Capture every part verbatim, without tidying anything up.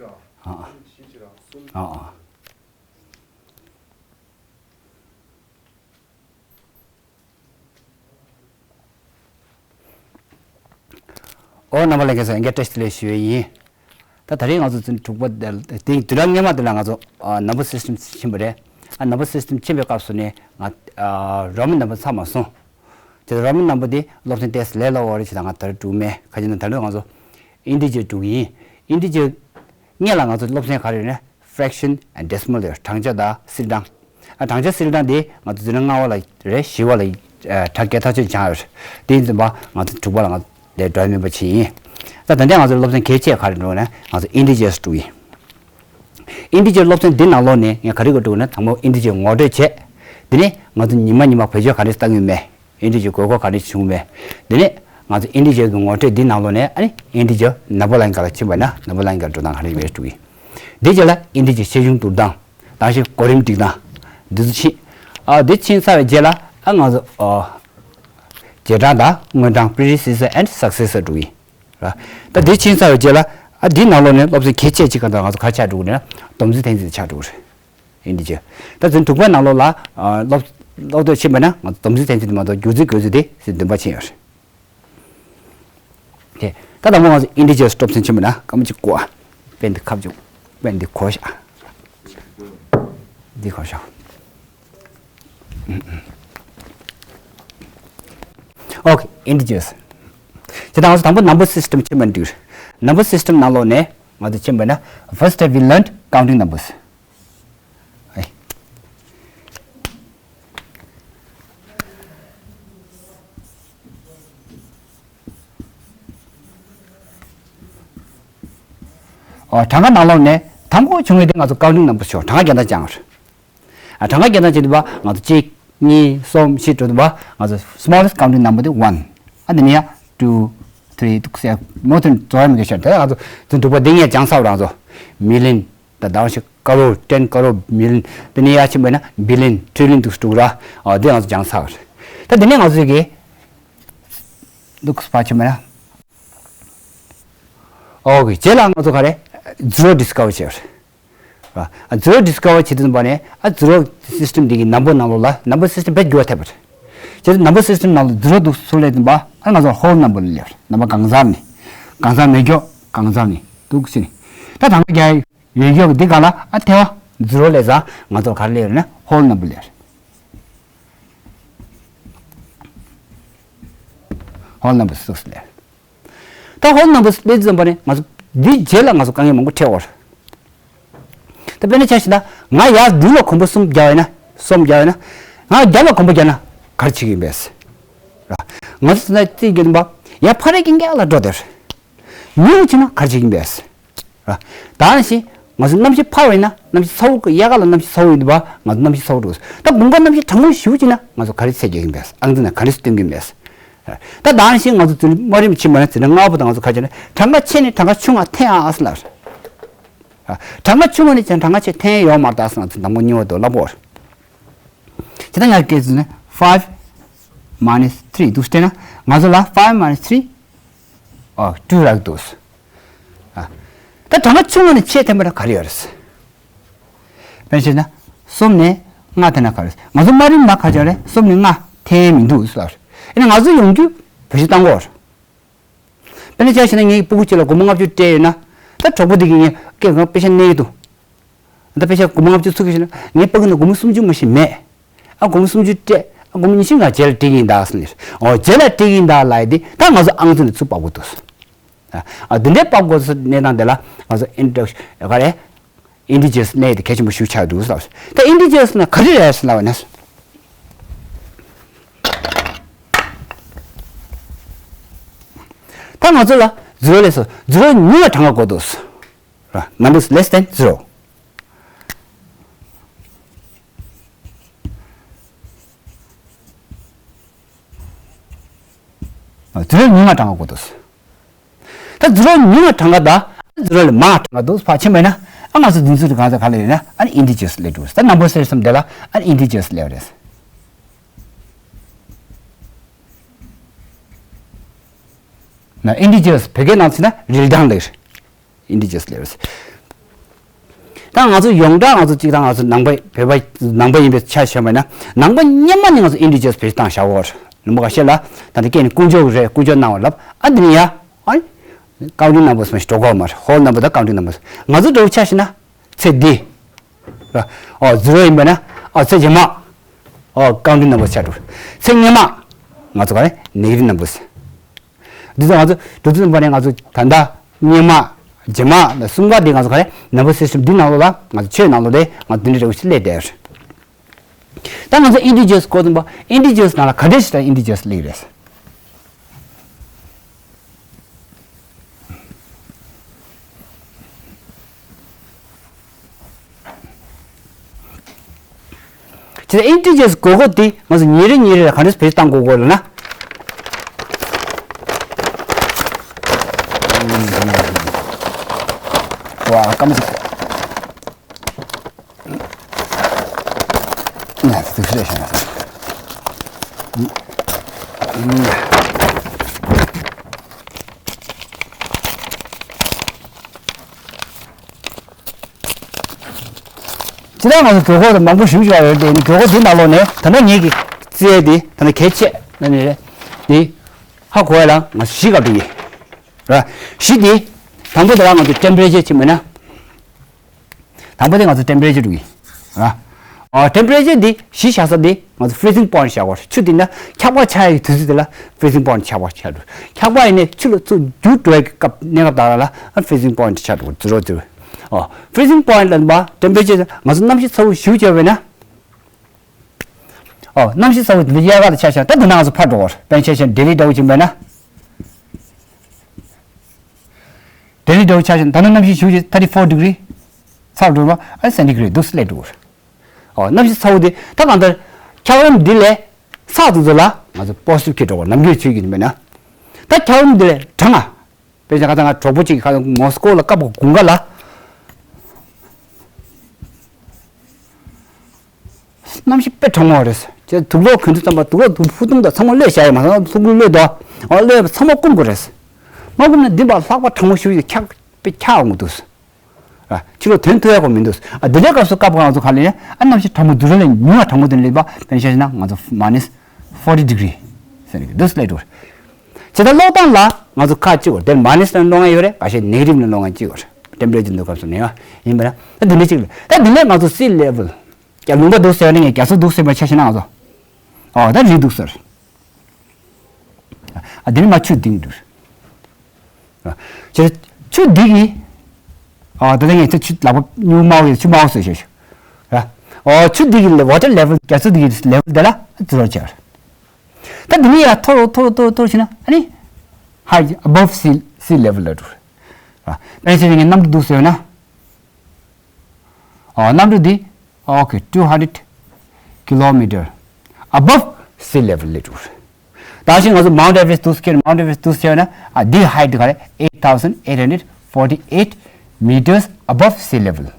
ཨ་ཨ་ཨ་ཨ། ཨོ་རྣམ་པ་ལྷན་རྒྱས་ཚོ་ལྷན་རྒྱས་བཀྲ་ཤིས་བདེ་ལེགས་ཞུ་ཡས་ཡིན། ད་ད་རེས་ང་ཚོ་ཚུན་དྲུག་པ་དེ་དེ་དུས་རབས་སྔོན་མ་དེ་ལ་ང་ཚོ་ཨ་number system ཕྱིན་པ་རེད། ཨ་number system ཕྱིན་པའི་སྐབས་སུ་ནས་ང་ཨ་Roman number ཚང་མ་སོང་། དེ་Roman number དེ་སློབ་ཚན་ཏོག་ཙམ་ལས་སླ་བོ་རེད་ཅེས་ད་ང་ད་རེས་དྲུག་མེད་ཁ་ཅིག་ན་ད་རེས་ང་ཚོ་integer དྲུག་ཡིན། integer སྔོན་ལ་ང་ཚོ་སློབ་ཚན་ག་རེ་ཡོད་ན། fraction and decimal ཡོད། བགྲང་བྱ་དང་སིལ་གྲངས། ཨ་བགྲང་བྱ་སིལ་གྲངས་དེ་ང་ཚོ་འཛིན་གྲྭ་ལྔ་པ་ལ་རེད་བཞི་པ་ལ་ཨ་དྲ་རྒྱ་ཐག་གཅོད་སྦྱངས་ཡོད་རེད། དེ་ཡིན་ཙམ་པ་ང་ཚོ་དྲུག་པ་ལ་ང་ཚོ་ལས་འགྲོ་མིན་པ་ཕྱིན་ཡིན། ད་ད་ལྟ་ང་ཚོ་སློབ་ཚན་གལ་ཆེ་ག་རེ་འགྲོ་ན་ང་ཚོ་integers དྲུག་ཡིན། integer སློབ་ཚན་འདི་ནང་ལོགས་ནས་ངས་ག་རེ་གོ་འགྲོ་ན་དང་པོ་integer ངོ་སྤྲོད་བྱས། དེ་ནས་ང་ཚོ་ཉི་མ་ཉི་མ་བེད་སྤྱོད་ག་རེ་བཏང་ཡོད་མེད། integer དགོས་མཁོ་ག་རེ་བྱུང་མེད། དེ་ནས་ང་ཚོ་integer གི་ངོ་སྤྲོད་འདི་ནང་ལོགས་ནས་ཨ་ནི་integer number line ག་ལ་ཕྱིན་པ་ན་number line ག་འགྲོ་སྟངས་ག་རེ་ཡོད་འགྲོ་ཡིན། དེ་རྗེས་ལ་integer ཆེ་ཆུང་བསྡུར་སྟངས། གང་ཞིག་གོ་རིམ་སྒྲིག་སྟངས་འདི་ཚོ་ཕྱིན། ཨ་འདི་ཕྱིན་ཚར་བའི་རྗེས་ལ་ཨ་ང་ཚོ་ཨ་རྗེས་གྲངས་དང་སྔོན་གྲངས predecessor and successor འགྲོ་ཡིན། ར། ད་འདི་ཕྱིན་ཚར་བའི་རྗེས་ལ་ཨ་འདིའི་ནང་ལོགས་ནས་སློབ་ཚན་གལ་ཆེ་གཅིག་ག་ད་ང་ཚོ་ག་ཆགས་འགྲོ་གི་ན་སྡོམ་རྩིས་ཐེངས་རྩིས་ཆགས་འགྲོ་གི་རེད། integer ད་ཚུན་དྲུག་པའི་ནང་ལོགས་ལ་ཨ་སློབ་སློབ་དེབ་ཕྱིན་པ་ན་ང་ཚོ་སྡོམ་རྩིས་ཐེངས་རྩིས་དེ་མ་གཏོགས་བསྒྱུར་རྩིས་བགོ་རྩིས་དེ་ཟེར་བདུན་པ་ཕྱིན་ཡོད་རེད། དེ་ད་དང་པོ་ང་ཚོ་integers སློབ་ཚན་ཕྱིན་པ་ན་སྐར་མ་གཅིག་བཀོག་ཨ། པེན་འདི་ཁ་བཅུག་པེན་འདི་གོ་ཤག་འདི་གོ་ཤག okay integers དེ་དང་ང་ཚོ་དང་པོ་number system ཕྱིན་པ་འདུག number system ནང་ལོགས་ནས་ང་ཚོ་ཕྱིན་པ་ན་first we learned counting numbers ཨེ། ཨོ་གྲངས་ཀ་ནང་ལོགས་ནས་དང་པོ་བྱུང་བའི་དེ་ང་ཚོ་counting numbers ཆོག་གྲངས་ཀ་རྒྱག་སྟངས་སྦྱངས་རེད། ཨ་གྲངས་ཀ་རྒྱག་སྟངས་བྱེད་དུས་པ་ང་ཚོ་གཅིག་གཉིས་གསུམ་བཞི་འགྲོ་དུས་པ་ང་ཚོ་smallest counting number དེ་one ཨ་དེ་ནས་ཡ་two three ཏུག་ཟེར་མོ་དེ་འགྲོ་ཡ་མི་དགོས་ཤར་དེ་ང་ཚོ་དེ་འགྲུབ་པ་དེ་ངས་སྦྱངས་ཚར་རང་ཚོ་million ད་ཟླ་བ་ཞིག་crore ten crore million དེ་ནས་ཡར་ཕྱིན་པ་ན་billion trillion དུ་འགྲོ་ར། ཨ་དེ་ང་ཚོ་སྦྱངས་ཚར། ད་དེ་ནས་ང་ཚོ་གི་འདུག་ཕར་ཕྱིན་པ་ན། ཨོ་གི་རྗེས་ལ་ང་ཚོ་ག་རེ་zero discover བྱས་པ་རེད། ཨ་zero discover བྱེད་དུས་ཙམ་པ་ནས་ཨ་zero system འདི་གི་number ནང་ལོགས་ལ་number system དཔེ་འགྱུར་བ་ཐེབས་པ་རེད། བྱས་ཙང་number system ནང་ལ་zero འདུག་ཚུར་སླེབས་ཙམ་པ་ཨ་ང་ཚོ་whole number ལ་སླེབས་རེད། རྣམ་པ་གང་ཟག་ནི་གང་ཟག་མེད་མཁན་གང་ཟག་ནི་འདུག་ཟེར་ནས་ད་གྲངས་ཀ་རྒྱག་ཡོད་ཡོད་འདི་ག་ལ་ཨ་ཐེ་བ་zero སླེབས་ཙང་ང་ཚོ་ག་རེ་སླེབས་རེད་ན་whole number སླེབས་རེད། whole number སུག་སླེབས་རེད། ད་whole number སླེབས་ཙམ་པ་ནས་ང་ཚོ་འདི་རྗེས་ལ་ང་ཚོ་དཀའ་ངལ་མང་པོ་འཕྲད་འོར། ད་དཔེར་ན་ཆ་བཞག་ན་ང་ཡར་མདུན་ལ་གོམ་པ་གསུམ་བརྒྱབ་ཡོད་ན་གསུམ་བརྒྱབ་ཡོད་ན་ང་རྒྱབ་ལ་གོམ་པ་བརྒྱབ་ན་ག་རེ་བྱེད་ཀྱི་ཡིན་པས། ར། ང་ཚོ་ཟེར་ན་རྩིས་རྒྱག་དུས་པ་ཡར་ཕར་རེ་གིན་ག་ལ་འགྲོ་དེར་ཉུང་བྱས་ན་ག་རེ་བྱེད་ཀྱི་ཡིན་པས། ར། ད་ནང་བཞིན་ང་ཚོ་གནམ་གཤིས་འཕར་བ་ཡིན་ན་གནམ་གཤིས་ཚ་བོ་གི་ཡལ་ག་ལ་གནམ་གཤིས་ཚ་བོ་ཡོད་དུས་པ་ང་ཚོ་གནམ་གཤིས་ཚ་བོ་འགྲོ། ད་དགུན་ཁ་གནམ་གཤིས་གྲང་མོ་ཞེ་པོ་བྱས་ན་ང་ཚོ་ག་རེ་འཚོལ་རྒྱུ་ཡིན་པས། ཨང་རྩིས་ནང་ག་རེ་སྟོན་གྱི་ཡིན་པས། ད་ད་ནང་བཞིན་ང་ཚོ་འཛིན་དམའ་རིམ་ཕྱིན་པ་ན་འཛིན་གྲྭ་ལྔ་པ་དང་ང་ཚོ་ཁ་ཆེ་ན་གྲངས་ཀ་ཆེ་ནས་གྲངས་ཀ་ཆུང་བ་འཐེན་ཨ་ཨ་ཟེར་ལབ། གྲངས་ཀ་ཆུང་བ་ནས་ཀྱང་གྲངས་ཀ་ཆེ་འཐེན་ཡོད་མ་རེད་ད་ཟེར་ང་ཚོ་དང་པོ་གཉིས་པ་དུ་ལབ་པོ། ཇི་ལྟར་ཡང་སྐད་ཚིག་ནི་five minus three འདུག་སྟེ་ན་ང་ཚོ་ལ་five minus three ཨོ་two རག་འདུག་ཨ། ད་གྲངས་ཀ་ཆུང་བ་ནས་ཆེ་འཐེན་པ་ན་ག་རེ་ཡོད་རེད། དཔེར་བྱས་ན་གསུམ་ནས་ལྔ་འཐེན་ན་ག་རེ། ང་ཚོ་དམའ་རིམ་ལ་ཁ་ཆེ་རེད་གསུམ་ནས་ལྔ་འཐེན་མི་འདུག་ཟེར། ཨ་ནི་ང་ཚོ་ཡོང་རྒྱུ་བེད་སྤྱོད་བཏང་དགོས་རེད། དཔེར་ན་ཆ་བཞག་ན་ངའི་སྤུ་གུ་གཅིག་ལ་སྒོར་མོ་ལྔ་བཅུ་སྤྲད་ཡོད་ན། ད་གྲོགས་པོ་དེ་གིས་ངས་སྐད་ངག་པེ་ཤ་གནས་ཡོད་དོ། ད་པེ་ཤ་སྒོར་མོ་ལྔ་བཅུ་ཚུགས་ཀྱི་ཞེ་ན་ངའི་སྤུ་གུ་ནང་སྒོར་མོ་སུམ་ཅུ་མ་ཞིག་མེད། ཨ་སྒོར་མོ་སུམ་ཅུ་སྤྲད། ཨ་སྒོར་མོ་ཉི་ཤུ་ང་རྗེས་ལ་སྤྲད་ཀྱི་ཡིན་ད་ཟེར་ནས། ཨོ་རྗེས་ལ་སྤྲད་ཀྱི་ཡིན་ད་ལབ་ཡ་དེ་ད་ང་ཚོ་ཨང་རྩིས་ནས་ཚུར་ཕབ་དགོས་འདུག་ཨ་འདི་འདྲའི་ཕབ་དགོས་ཟེར་གནས་སྟངས་དེ་ལ་ང་ཚོ་introduction ག་རེ། integers གནས་དེ་གལ་ཆེན་པོ་ཞིག་ཆགས་འདུག་ཟེར། ད་integers ནི་ག་རེ་རེད་ཟེར་ལབ་པ་ན། ད་ང་ཚོ་ལ་zero སླེབས་སོང་། zero ཉུང་བ་གྲངས་ཀ་དགོས་འདུག་ཟེར། Numbers less than zero ཨ་zero ཉུང་བ་གྲངས་ཀ་དགོས་འདུག་ཟེར། ད་zero ཉུང་བ་གྲངས་ཀ་དང་zero ལས་མང་བ་གྲངས་ཀ་འདུག་ཕར་ཕྱིན་པ་ན་ཨ་ང་ཚོ་འདི་ཚོ་གང་ཚ་ག་ལ་ཡོད་ན་ཨ་ནི་integers སླེབས་འགྲོ། ད་number system དེ་ལ་ཨ་ནི་integers སླེབས་རེད། ན་integers བོད་སྐད་ནང་ཚིག་ན་རིལ་གྲངས་ལབ་རེད། integers སླེབས་རེད། ད་ང་ཚོ་ཡོངས་གྲགས་ང་ཚོ་གཅིག་དང་ང་ཚོ་ནང་པ་བོད་པ་ནང་པ་ཡིན་པའི་ཆ་བཞག་པ་ན་ནང་པ་སྔོན་མ་ནས་ང་ཚོ་integers བེད་སྤྱོད་བཏང་བཞག་གོ། ལུང་པ་ཁ་ཤས་ལ་ད་ལྟ་སྐད་ནས་དཀོན་མཆོག་གི་རེད། དཀོན་མཆོག་གནང་བ་ལབ། ཨ་འདི་ནི་ཡ་ཨ་counting numbers མ་ཞིག་འགྲོ་གོ་མ་རེད། whole number དང་counting numbers། ང་ཚོ་འགྲོ་ཆ་བཞག་ན་ཚེག་འདི་ཨོ་zero ཡིན་པ་ན་ཨོ་ཚེག་རྗེས་མ་ཨོ་counting numbers ཆགས་འགྲོ། ཚེག་སྔོན་མ་ང་ཚོ་ག་རེ་negative numbers། འདི་ཚོ་ང་ཚོ་འགྲོ་དུས་ཙམ་པ་ནས་ང་ཚོ་ད་ལྟ་སྔོན་མ་རྗེས་མ་ལ་གསུམ་ཀ་འདི་ང་ཚོ་ག་རེ་number system འདི་ནང་ལོགས་ལ་ང་ཚོ་ཆོས་ནང་ལོགས་ལས་ང་ཚོ་འདི་འདྲའི་འདྲ་བོ་ཞིག་སླེབས་བསྡད་ཡོད་རེད། ད་ང་ཚོ་integers གོ་དུས་པ་integers ནང་ལ་ག་འདྲ་ཞིག་ད་integers སླེབས་རེད། ཇི་ལྟར་integers གོ་དགོས་དེ་ང་ཚོ་ཉིན་རེ་ཉིན་རེ་ལ་ག་འདྲས་བེད་སྤྱོད་བཏང་དགོས་དགོས་ལབ་ན། ཝ་སྐམ་ཅིག་ང་ཚོ་དུས་ཚོད་ཤེས་ན། ཇི་ལྟར་ང་ཚོ་གྲོད་ཁོག་དང་མང་པོ་ཞིབ་ཞིག་ཡོད་དེ་ནི་གྲོད་ཁོག་དེ་ནང་ལོགས་ནས་ད་ལྟ་ངེད་ཀྱི་རྩིས་དེ་ད་ལྟ་གལ་ཆེ་ན་ནི་རེད་དེ་ཧ་གོ་ཡ་ལ་ང་ཚོ་བཞི་ག་འགྲོ་ཡི་ར། བཞི་དེ་དང་པོ་དེ་ལ་ང་ཚོ་temperature ཅིག་མེད་ན། དང་པོ་དེ་ང་ཚོ་temperature འགྲོ་ཡི་ར། ཨ་temperature འདི་གཞི་བཞག་ས་འདི་ང་ཚོ་freezing point བཞག་པ་རེད། ཆུ་འདི་ན་འཁྱག་པ་ཆགས་ཡག་གི་དུས་ཚོད་དེ་ལ་freezing point ཆགས་པ་ཆགས་འགྲོ། འཁྱག་པ་ཡིན་ནའི་ཆུ་ལ་ཚུར་རྒྱུག་འགྲོ་ཡག་གི་སྐབས་གནས་སྐབས་དག་ལ་ལ་freezing point ཆགས་འགྲོ། zero zero ཨ་freezing point ལ་འབའ་temperature ང་ཚོ་གནམ་གཤིས་ཚ་བོ་ཞེ་པོ་ཅིག་ཡོད་པ་ཡིན་ན། ཨོ་གནམ་གཤིས་ཚ་བོ་འདི་དབྱར་ཁ་ལ་ཆ་བཞག་ད་འདི་ན་ང་ཚོ་ཕར་འགྲོ་བར་དཔེར་ན་ཆ་བཞག་ན་ལྡི་ལི་འདྲ་བོ་ཅིག་ཡིན་པ་ཡིན་ན། ལྡི་ལི་འདྲ་བོ་ཆ་བཞག་ན་ད་ནི་གནམ་གཤིས་ཞེ་པོ་ཅིག་thirty four degree ཚ་བོ་འགྲོ་བ་ཨ་centigrade འདུག་སེ་སླེབས་འགྲོ་བར། ཨོ་གནམ་གཤིས་ཚ་བོ་འདི་ད་གང་ལྟར་འཁྱགས་རོམ་འདི་ལས་ཚ་དུས་ཚོད་ལ་ང་ཚོ་positive འཁྱེར་འགྲོ་བར་ནམ་རྒྱུན་ཆོས་ཀྱི་ཡིན་པས་ན། ད་འཁྱགས་རོམ་འདི་ལས་གྲང་ང་། དཔེ་ཆ་ཁ་ཚ་ང་གྲོགས་པོ་གཅིག་གིས་ཁ་མོ་སི་ཀོ་ལ་སྐབས་དགུན་ཁ་ལ། གནམ་གཤིས་དཔེ་གྲང་མོ་རེད། ཁྱེད་དུག་ལོག་གོན་དུས་ཙམ་པ་དུག་ལོག་དུག་ཕུ་ཐུང་དང་ཚང་མ་གློད་བཞག་ཡོད་མ་རེད། ལྷུག་ལྷུག་གློད་དོ། ཨོ་གློད་ཚང་མ་སྐུམ་དགོས་རེད། མ་སྐུམ་ན་འདི་བ་ལྷགས་པ་གྲང་མོ་ཞུ་ཡི་འཁྱག་དཔེ་འཁྱག་འོང་གི་འདུག་ཨ་ཕྱི་ལོགས་ཐོན་ཐུབ་ཡག་གོ་མི་འདུག་ཨ་འདི་འདྲའི་སྐབས་སུ་སྐབས་ང་ཚོ་ག་ལ་ཡིན་ཨ་གནམ་གཤིས་གྲང་མོ་འདུག་ར་ལས་ཉུང་བ་གྲང་མོ་དེ་ལས་པ་དཔེར་ན་ཆ་བཞག་ན་ང་ཚོ་minus forty degree ཟེར་གི་འདུག་སླེབས་འགྲོ། ཇི་ལྟར་གློག་ཐང་ལ་ང་ཚོ་ཁ་གཅིག་གོ་དེར་minus ལ་སློང་ཡ་ཡོད་རེད། ཁ་ཤས་negative ལ་སློང་ཡ་གཅིག་གོ་temperature འདུག་སྐབས་སུ་ནས་ཨ་ཡིན་པ་ན་ད་འདི་འདྲའི་གཅིག་ལ་ད་འདི་ནས་ང་ཚོ་sea level རྒྱ་ལུང་པ་འདུག་ཟེར་ནས་ངས་རྒྱ་མཚོ་འདུག་ཟེར་བ་ཆ་བཞག་ན་ང་ཚོ། ཨོ་ད་རི་འདུག་ཟེར། ཨ་དེ་ནི་མ་ཆུ་ལྡིང་འདུག་ཨ་ཆུ་ཆུ་ལྡིང་གི་ཨ་ད་ལྟ་ངས་ཚེ་ཆུ་ལག་པ་ཉུང་དམའ་བོ་ཡོད་ཆུ་དམའ་བོ་ཟེར་ཞེས་ཞུ། ཨ་ཨོ་ཆུ་ལྡིང་གི་water level རྒྱ་མཚོ་ལྡིང་གི་level དེ་ལ་ཙི་རོ་ཆེ་བ་རེད། ད་དེ་ནི་ཡར་མཐོ་རུ་མཐོ་རུ་མཐོ་རུ་མཐོ་རུ་ཕྱིན་ན་ཨ་ནི་high above sea sea level ལ་འགྲོ། ཨ་དཔེར་ན་ཆ་བཞག་ན་ངས་གནམ་གྲུ་འདུག་ཟེར་ན། ཨ་གནམ་གྲུ་འདི་okay two hundred kilometer above sea level ལ་འགྲོ། ད་ཕྱིན་ང་ཚོ་Mount Everest འདུག་ཟེར་Mount Everest འདུག་ཟེར་ན་ཨ་འདི་height ག་རེ་eight thousand eight hundred forty eight meters above sea level།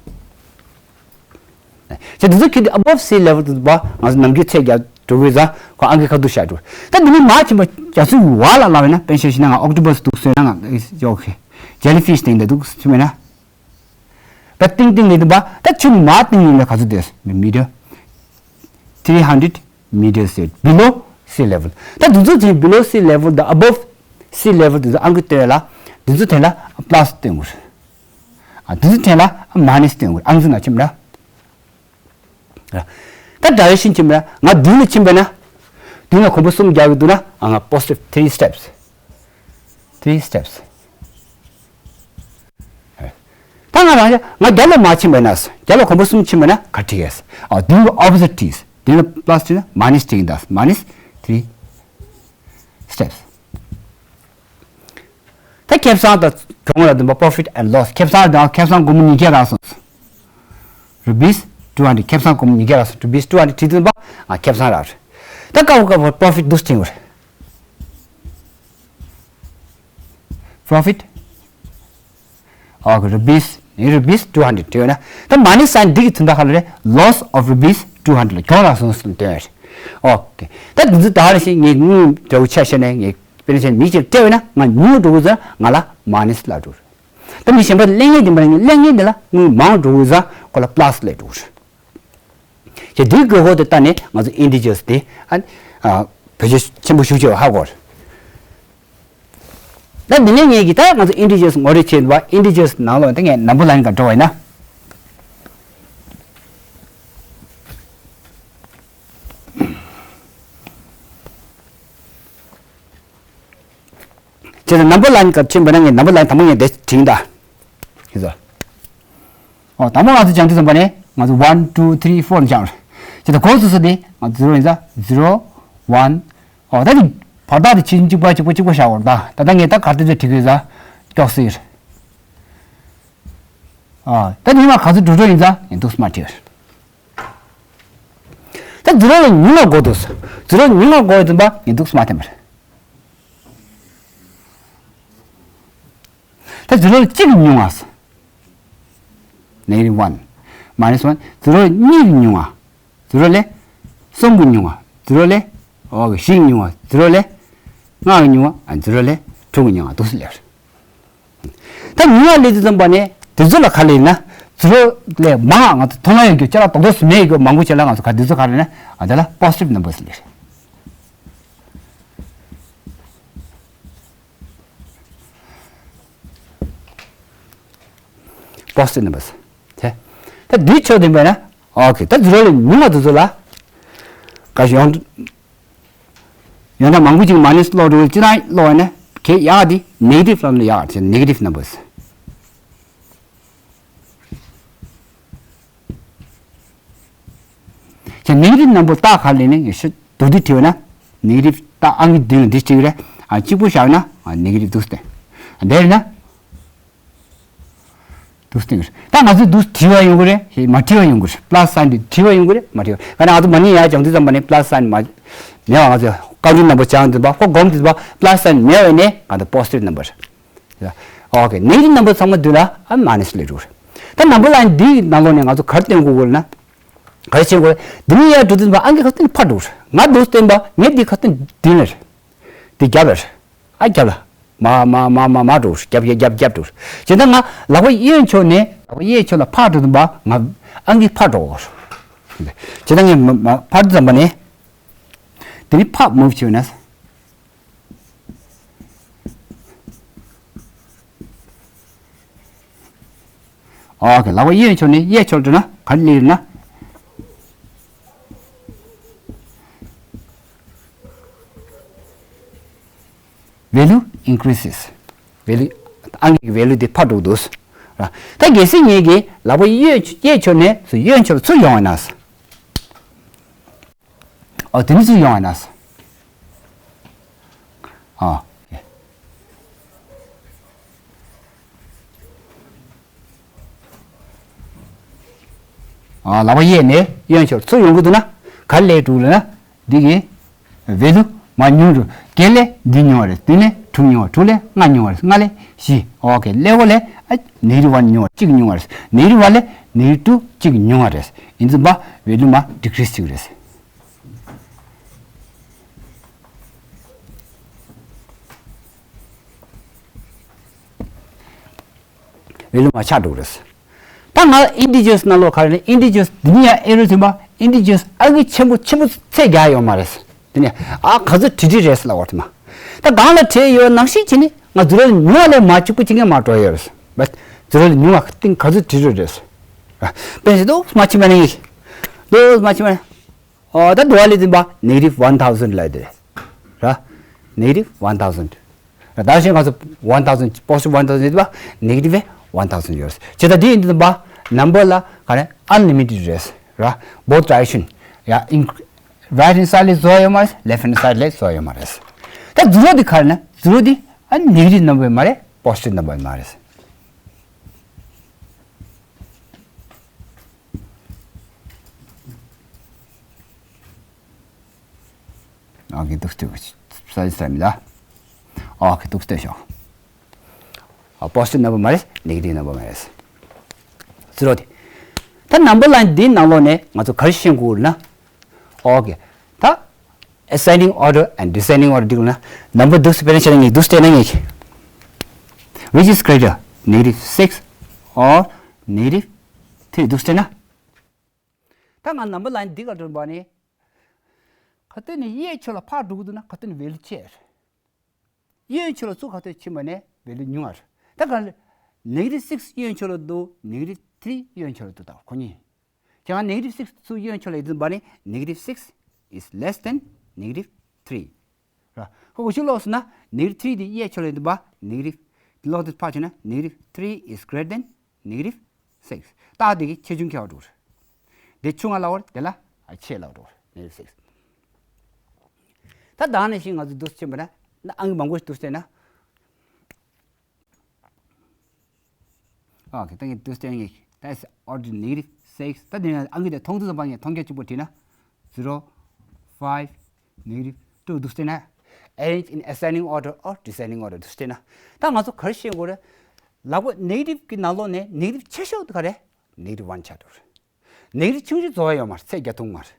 ཅེས་འདི་ཚོ་ཁྱེད་ཀྱི་above sea level དུ་བ་ང་ཚོ་ནམ་རྒྱུན་ཚད་བརྒྱབ་འགྲོ་གི་ཡོད་ཙང་ཁོ་ཨང་ཀི་ཁ་ཐུག་བཞག་འགྲོ། ད་འདི་ནི་མར་ཕྱིན་པ་རྒྱ་མཚོའི་བར་ལ་ལངས་པས་ན་དཔེར་ན་ཆ་བཞག་ན་ང་octopus འདུག་ཟེར་ན་ང་okay jellyfish དེ་འདྲ་འདུག་ཟེར་མེད་ན། ད་ཏིང་ཏིང་ལི་དུ་བ་ད་ཆུ་མར་ཏིང་ལི་ལ་ག་ཚོད་འདུག meter three hundred meters below sea level ད་འདི་ཚོ་ཚན་below sea level དང་above sea level དེ་ཚོ་ཨང་ཀི་སྟོན་ལ་འདི་ཚོ་ཐད་ལ་plus སྟོན་དགོས། ཨ་འདི་ཚོ་ཐད་ལ་minus སྟོན་དགོས་ཨང་ཚོ་ན་ཕྱིན་པ་ན། ད་direction ཕྱིན་པ་ན་ང་མདུན་ལ་ཕྱིན་པ་ན་མདུན་ལ་གོམ་པ་གསུམ་རྒྱག་གི་འདུག་ན་ཨ་ང་positive three steps three steps ད་ང་རང་ང་རྒྱབ་ལ་མར་ཕྱིན་པ་ན་རྒྱབ་ལ་གོམ་པ་གསུམ་ཕྱིན་པ་ན་ག་ཁྲིད་ཡས། ཨ་མདུན་ལ་opposite ཁྲིད། མདུན་ལ་plus ཁྲིད་ན་minus ཁྲིད་ཡིན་ད། minus three steps ད་ཁེ་བཟང་དང་གྱོང་ལ་བསྟུན་པ་profit and loss ཁེ་བཟང་དང་ཁེ་བཟང་སྒོར་མོ་ཉིས་བརྒྱ་རག་སོང་། rupees two hundred ཁེ་བཟང་སྒོར་མོ་ཉིས་བརྒྱ་རག་སོང་rupees two hundred ཁྲིད་བསྟུན་པ་ང་ཁེ་བཟང་རག་རེད། ད་ཀ་བོ་ཀ་བོ་profit འདུག་སེ་ཁྲིད་དགོས་རེད། profit okay rupees ནི་rupees two hundred དེ་ཡོད་ན་ད་minus sign འདི་གི་དོན་དག་ག་ལ་རེད། loss of rupees two hundred ལ་གྱོང་རག་སོང་ཟེར་དོན་རེད། okay ད་འདི་ཚོ་ད་རེ་ཞིག་ངས་དངུལ་འདྲ་བོ་ཆ་བཞག་ནས་ངས་དཔེར་ན་བཤད་མི་གཅིག་སྤྲད་པ་ན་ང་ཉུང་འགྲོ་གི་ཟེར་ང་ལ་minus ལ་འགྲོ། ད་མི་གཞན་པ་གླེང་མཁན་དེ་མ་རེད། གླེང་མཁན་དེ་ལ་དངུལ་མང་འགྲོ་དགོས་ཙང་ཁོ་ལ་པ་ལ་སི་སླེབས་འགྲོ་གི་རེད། ཁྱེད་འདིའི་དགོས་མཁོ་དེ་ལྟ་ནས་ང་ཚོ་ཨིན་ཊི་ཇར་སི་དེ་ཨ་ཨ་བེད་སྤྱོད་ཆེན་པོ་ཞེ་པོ་ཅིག་ཧ་གོ་རེད། ད་འདི་ནས་ངས་ཀྱིས་ད་ང་ཚོ་ཨིན་ཊི་ཇར་སི་ངོ་སྤྲོད་བྱེད་པ། ཨིན་ཊི་ཇར་སི་ནང་ལོགས་ད་ངས་ནམ་བར་ལ་ཡིན་ག་འགྲོ་བ་ཡིན་ན། བྱས་ཙང་ནམ་བར་ལ་ཡིན་ག་ཕྱིན་པ་ན་ངས་ནམ་བར་ལ་ཡིན་དང་པོ་ངས་འདི་བྲིས་ད། ཤེས་སོང་། ཨོ་དང་པོ་ང་ཚོ་སྦྱང་དུས་ཙམ་པ་ནས་ང་ཚོ་one two three four ནས་སྦྱང་རེད། བྱས་ཙང་གོང་དུ་སོང་དེ་ང་ཚོ་ཛི་རོ་ཡིན་ཙང་ཛི་རོ་ཝན། ཨོ་ད་དེ་བར་ཐག་དེ་ཕྱིན་གཅིག་པ་གཅིག་པ་གཅིག་པ་བཞག་འོར་ད། ད་ལྟ་ངས་ད་གར་དེ་ཚོ་བྲིས་དགོས་ཙང་ཀྱོག་སེ་ཡོད་རེད། ཨ་ད་ཉི་མ་ག་ཚོད་འགྲོ་འགྲོ་ཡིན་ཙང་ཡིན་འདུག་སྨ་བྲིས་རེད། ད་ཛི་རོ་ལས་ཉུང་བ་དགོས་འདུག་ཛི་རོ་ཉུང་བ་དགོས་ཡོད་ཙམ་པ་ཡིན་འདུག་སྨ་འཐེན་པ་རེད། ད་ཛི་རོ་ལས་གཅིག་ཉུང་བ། ནེ་གེ་ཊིབ་ཝན། མ་ནས་ཝན། ཛི་རོ་ལས་གཉིས་ཉུང་བ། ཛི་རོ་ལས་གསུམ་གྱི་ཉུང་བ། ཛི་རོ་ལས་ཨོ་གི་བཞི་ཉུང་བ། ཛི་རོ་ལས་ལྔ་གི་ཉུང་བ། ཨ་ཛི་རོ་ལས་དྲུག་གི་ཉུང་བ་འདུག་སེ་སླེབས་རེད། ད་ཉུང་བ་སླེབས་དུས་ཙམ་པ་ནས་དེ་ཚོ་ལ་ག་རེ་ལབ་ན། ཛི་རོ་ལས་མང་ང་ཚོ་མཐོང་ལམ་ཡོད་རྒྱུ་ཅ་ལག་རྡོག་རྡོག་སུ་མེད་རྒྱུ་མང་པོ་ཅིག་ལ་ང་ཚོ་ག་དེ་ཚོ་ག་རེ་ལབ་ན། ཨ་དེ་ལ་པོ་སི་ཊིབ་ནམ་བར་སི་ལབ་རེད། པོ་སི་ཊིབ་ནམ་བར་སི། དེ་ད་འདིའི་ཕྱོགས་དེ་འབད་ན། ཨོ་ཁེ། ད་ཛི་རོ་ལས་ཉུང་བ་དེ་ཚོ་ལ་ག་ཡོང་ཡོང་ད་མང་པོ་ཅིག་མ་ནས་སློག་འགྲོ་གི། ཅི་ན་སློག་ཡོང་ན་ཁེ་ཡག་དེ་ནེ་གེ་ཊིབ་ལ་ཡག་ཅེ་ནེ་གེ་ཊིབ་ནམ་བར་སི། ཁྱེད་ནེ་གེ་ཊིབ་ནམ་བར་སི་རྟགས་ག་རེ་ལབ་ན། ཡེ་ཤུ་རྡོག་རྡོག་བྲིས་པ་ན་ནེ་གེ་ཊིབ་རྟགས་ཨང་ཀི་བདུན་འདི་བྲིས་རེད། ཨ་གཅིག་པོ་བཞག་ན་ཨ་ནེ་གེ་ཊིབ་འདུག་སྟེ། འདིར་ན་འདུག་སྟེ། ད་ང་ཚོས་འདུག་བྲིས་པ་ཡོང་གི་རེད། མ་བྲིས་པ་ཡོང་གི་རེད། པ་ལ་སི་སའིན་འདི་བྲིས་པ་ཡོང་གི་རེད། མ་བྲིས་པ། ག་ནས་ང་ཚོ་མ་ཎི་ཡར་སྦྱང་དུས་ཙམ་པ་ནས་པ་ལ་སི་སའིན་མ་མེད་པ། ང་ཚོས་ཀའུན་ཊིང་ནམ་བར་སྦྱང་དུས་པ་ཁོ་སྒོམ་དུས་པ་པ་ལ་སི་སའིན་མེད་པ་ནས་ང་ཚོ་པོ་སི་ཊིབ་ནམ་བར་སི། ཨོ་ཁེ། ནེ་གེ་ཊིབ་ནམ་བར་སི་ཚང་མ་འདི་ལ་ཨ་མ་ནས་སི་ལབ་འགྲོ་གི་རེད། ད་ནམ་བར་ལའིན་འདིའི་ནང་ལོགས་ནས་ང་ཚོ་ག་རེ་སྟོན་དགོས་ཀྱི་ཡོད་ལབ་ན། ག་རེ་བྱེད་དགོས། འདི་ནས་ཡར་འགྲོ་དུས་ཙམ་པ་ཨང་ཀི་ཁ་སྟོན་ཕར་འགྲོ་གི་རེད། ང་འདུག་སྟོན་པ་ངས་འདི་ཁ་སྟོན་འདི་ལ་རེད། འདི་རྒྱབ་ལ་རེད། ཨ་རྒྱབ་ལ། མ་མ་མ་མ་མ་འགྲོ་གི་རེད། རྒྱབ་རྒྱབ་རྒྱབ་རྒྱབ་འགྲོ་གི་རེད། བྱས་ཙང་ང་ལག་པ་གཡས་ཕྱོགས་ནས་ལག་པ་གཡས་ཕྱོགས་ལ་ཕར་འགྲོ་དུས་ཙམ་པ་ང་ཨང་ཀི་ཕར་འགྲོ་གི་རེད། བྱས་ཙང་ངས་མ་མ་ཕར་འགྲོ་དུས་ཙམ་པ་ནས་འདི་ནས་ཕར་མུབ་བྱས་ན། ཨོ་ཁེ། ལག་པ་གཡས་ཕྱོགས་ནས་གཡས་ཕྱོགས་འགྲོ་ན་ག་རེ་སླེབས་ན། ཝེ་ལུ་ཨིན་ཀི་རི་སི་སི། ཝེ་ལུ་ཨང་ཀི་གི་ཝེ་ལུ་དེ་ཕར་འགྲོ་གི་འདུག་ར། ད་གལ་སྲིད་ངེད་ཀྱིས་ལག་པ་གཡས་གཡས་ཕྱོགས་ནས་གཡོན་ཕྱོགས་ལ་ཚུར་ཡོང་བ་ན། ཨོ་དེ་ནས་ཚུར་ཡོང་བ་ན། ཨོ། ཨོ་ལག་པ་གཡས་ནས་གཡོན་ཕྱོགས་ཚུར་ཡོང་གི་འདུག་ན་ག་རེ་སླེབས་འདུག་ལབ་ན། འདི་གི་ཝེ་ལུ་མར་ཉུང་འགྲོ། བརྒྱད་ལས་བདུན་ཉུང་བ་རེད། བདུན་ལས་དྲུག་ཉུང་བ། དྲུག་ལས་ལྔ་ཉུང་བ་རེད། ལྔ་ལས་བཞི། ཨོ་ཁེ། ཀླད་ཀོར་ལས་ཨ་ནེ་གེ་ཊིབ་ཝན་ཉུང་བ་གཅིག་ཉུང་བ་རེད། ནེ་གེ་ཊིབ་ཝན་ལས་ནེ་གེ་ཊིབ་ཊུ་གཅིག་ཉུང་བ་རེད། ཡིན་ཙམ་པ་ཝེ་ལུ་མར་ཌི་ཀི་རི་སི་བྱེད་ཀྱི་རེད། ཝེ་ལུ་མར་ཆག་འགྲོ་གི་རེད། ད་ང་ཨིན་ཊི་ཇར་སི་ནང་ལོགས་ག་རེ་ལབ་ན། ཨིན་ཊི་ཇར་སི་འདི་ནས་ཡར་ཨེ་རོ་ཐོན་པ་ཨིན་ཊི་ཇར་སི་ཨང་ཀི་ཆེན་པོ་ཆེན་པོ་ཚད་རྒྱག་ཡོད་མ་རེད། འདི་ནས་ཨ་ག་ཚོད་བྲིས་བྲིས་རེད་ལབ་པ་རེད་མ། ད་སྒང་ལ་བྲིས་ཡོད་ནང་བཞིན་བྱས་ནས་ང་ཛི་རོ་ལས་ཉུང་བ་ལས་མར་གཅིག་པོ་གཅིག་ངས་མར་འགྲོ་ཡོད་རེད། ཛི་རོ་ལས་ཉུང་བ་སྟེང་ག་ཚོད་བྲིས་བྲིས་རེད། དཔེ་བཞག་འདུག་མ་ཕྱིན་པ་ནས། འདུག་མ་ཕྱིན་པ་ནས། ཨོ་ད་འདུག་བ་ལས་འཛིན་པ་ནེ་གེ་ཊིབ་ཝན་ཐའུ་ཟེན་ལབ་དེ་རེད། ནེ་གེ་ཊིབ་ཝན་ཐའུ་ཟེན། ད་གཞན་ང་ཚོ་ཝན་ཐའུ་ཟེན། པོ་ཟི་ཊིབ་ཝན་ཐའུ་ཟེན་ཡོད་པ། ནེ་གེ་ཊིབ་ཝན་ཐའུ་ཟེན་ཡོད་རེད། བྱས་ཙང་འདི་ཡིན་དུས་པ་ནམ་བར་ལ་ག་རེ་ཨན་ལི་མི་ཊེཌ་རེད། ར་བྷོ་ཐི་ཌའི་རེག་ཤན། ཡ་ཨིན་རའིཊ་ཧེན་ཌི་སའིཌ་ལ་བཟོ་ཡ་ཡོད་མ་རེད། ལེཕ་ཊི་ཧེན་ཌི་སའིཌ་ལ་བཟོ་ཡ་ཡོད་མ་རེད། ད་ཛི་རོ་འདི་ག་རེ་ན་ཛི་རོ་འདི་ཨ་ནེ་གེ་ཊིབ་ནམ་བར་མ་རེད། པོ་ཟི་ཊིབ་ནམ་བར་མ་རེད། ཨོ་ཁེ། འདུག་སྟེ་ས་ས་མི་ལ། ཨོ་ཁེ། འདུག་སྟེ་ཤོག་ཨ་པོ་ཟི་ཊིབ་ནམ་བར་མ་རེད། ནེ་གེ་ཊིབ་ནམ་བར་མ་རེད། ཛི་རོ་དེ། ད་ནམ་བར་ལའིན་འདིའི་ནང་ལོགས་ནས་ང་ཚོ་ག་རེ་ཤེས་དགོས་ན། ཨོ་ཁེ། ད་ཨེ་སེན་ཌིང་ཨོར་ཌར་ཨེན་ཌི་ཌི་སེན་ཌིང་ཨོར་ཌར་འདི་ལ་ན་ནམ་བར་འདུག་སེ་སྤེལ་ན་བྱས་ན་ངས་འདུག་སེ་སྤྲད་ན་ངས་ཁེ། Which is greater? negative six or negative three འདུག་སེ་བྱས་ན། ད་ང་ནམ་བར་ལའིན་འདི་ག་འགྲོ་བ་ནི། ག་དུས་ནས་གཡས་ཕྱོགས་ལ་ཕར་འགྲོ་གི་འདུག་ན་ག་དུས་ནས་ཝེ་ལུ་ཆེ་རེད། གཡོན་ཕྱོགས་ལ་ཚུར་ག་དུས་ཕྱིན་པ་ནས་ཝེ་ལུ་ཉུང་བ་རེད། ད་ག་ལ་negative six གཡོན་ཕྱོགས་ལ་འདུག negative three གཡོན་ཕྱོགས་ལ་འདུག་ད་ཁོ་གཉིས། ཁྱེད་རང་negative six ཚུར་གཡོན་ཕྱོགས་ལ་ཡོད་དུས་པ་ནི་negative six is less than negative three ར། ཁོ་གོ་ཤུགས་ལོག་སོང་ན་negative three དེ་གཡས་ཕྱོགས་ལ་ཡོད་དུས་པ་negative ལོག་དུས་ཕར་ཕྱིན་ན་negative three is greater than negative six རྟགས་དེ་གི་ཆེ་ཆུང་ཁྱད་པར་འགྲོ་རེད། དེ་ཆུང་བ་ལབ་པ་རེད། དེ་ལ་ཆེ་ལབ་འགྲོ་རེད། negative six ད་ད་ནས་ཤིང་ང་ཚོ་འདུག་ཕྱིན་པ་ན་ཨང་ཀི་མང་པོ་ཞིག་འདུག་བལྟས་ན། ཨོ་ཁེ་ད་ངས་འདུག་བལྟས་ངས་ད་order negative six ད་དེ་ནས་ཨང་ཀི་དེ་མཐོང་དུས་ཙམ་པ་ངས་མཐོང་རྒྱ་གཅིག་པོ་བྲིས་ན་zero five negative two འདུག་བལྟས་ན། arrange in ascending order or descending order འདུག་བལྟས་ན། ད་ང་ཚོ་ག་རེ་ཤེས་དགོས་རེད། ལག་པ་negative གི་ནང་ལོགས་ནས་negative ཆེ་ཤོས་དེ་ག་རེ། negative one ཆགས་འགྲོ་རེད། negative ཆུང་ཤོས་རྫོགས་ཡོད་མ་རེད། ཚད་བརྒྱ་ཐུང་མ་རེད།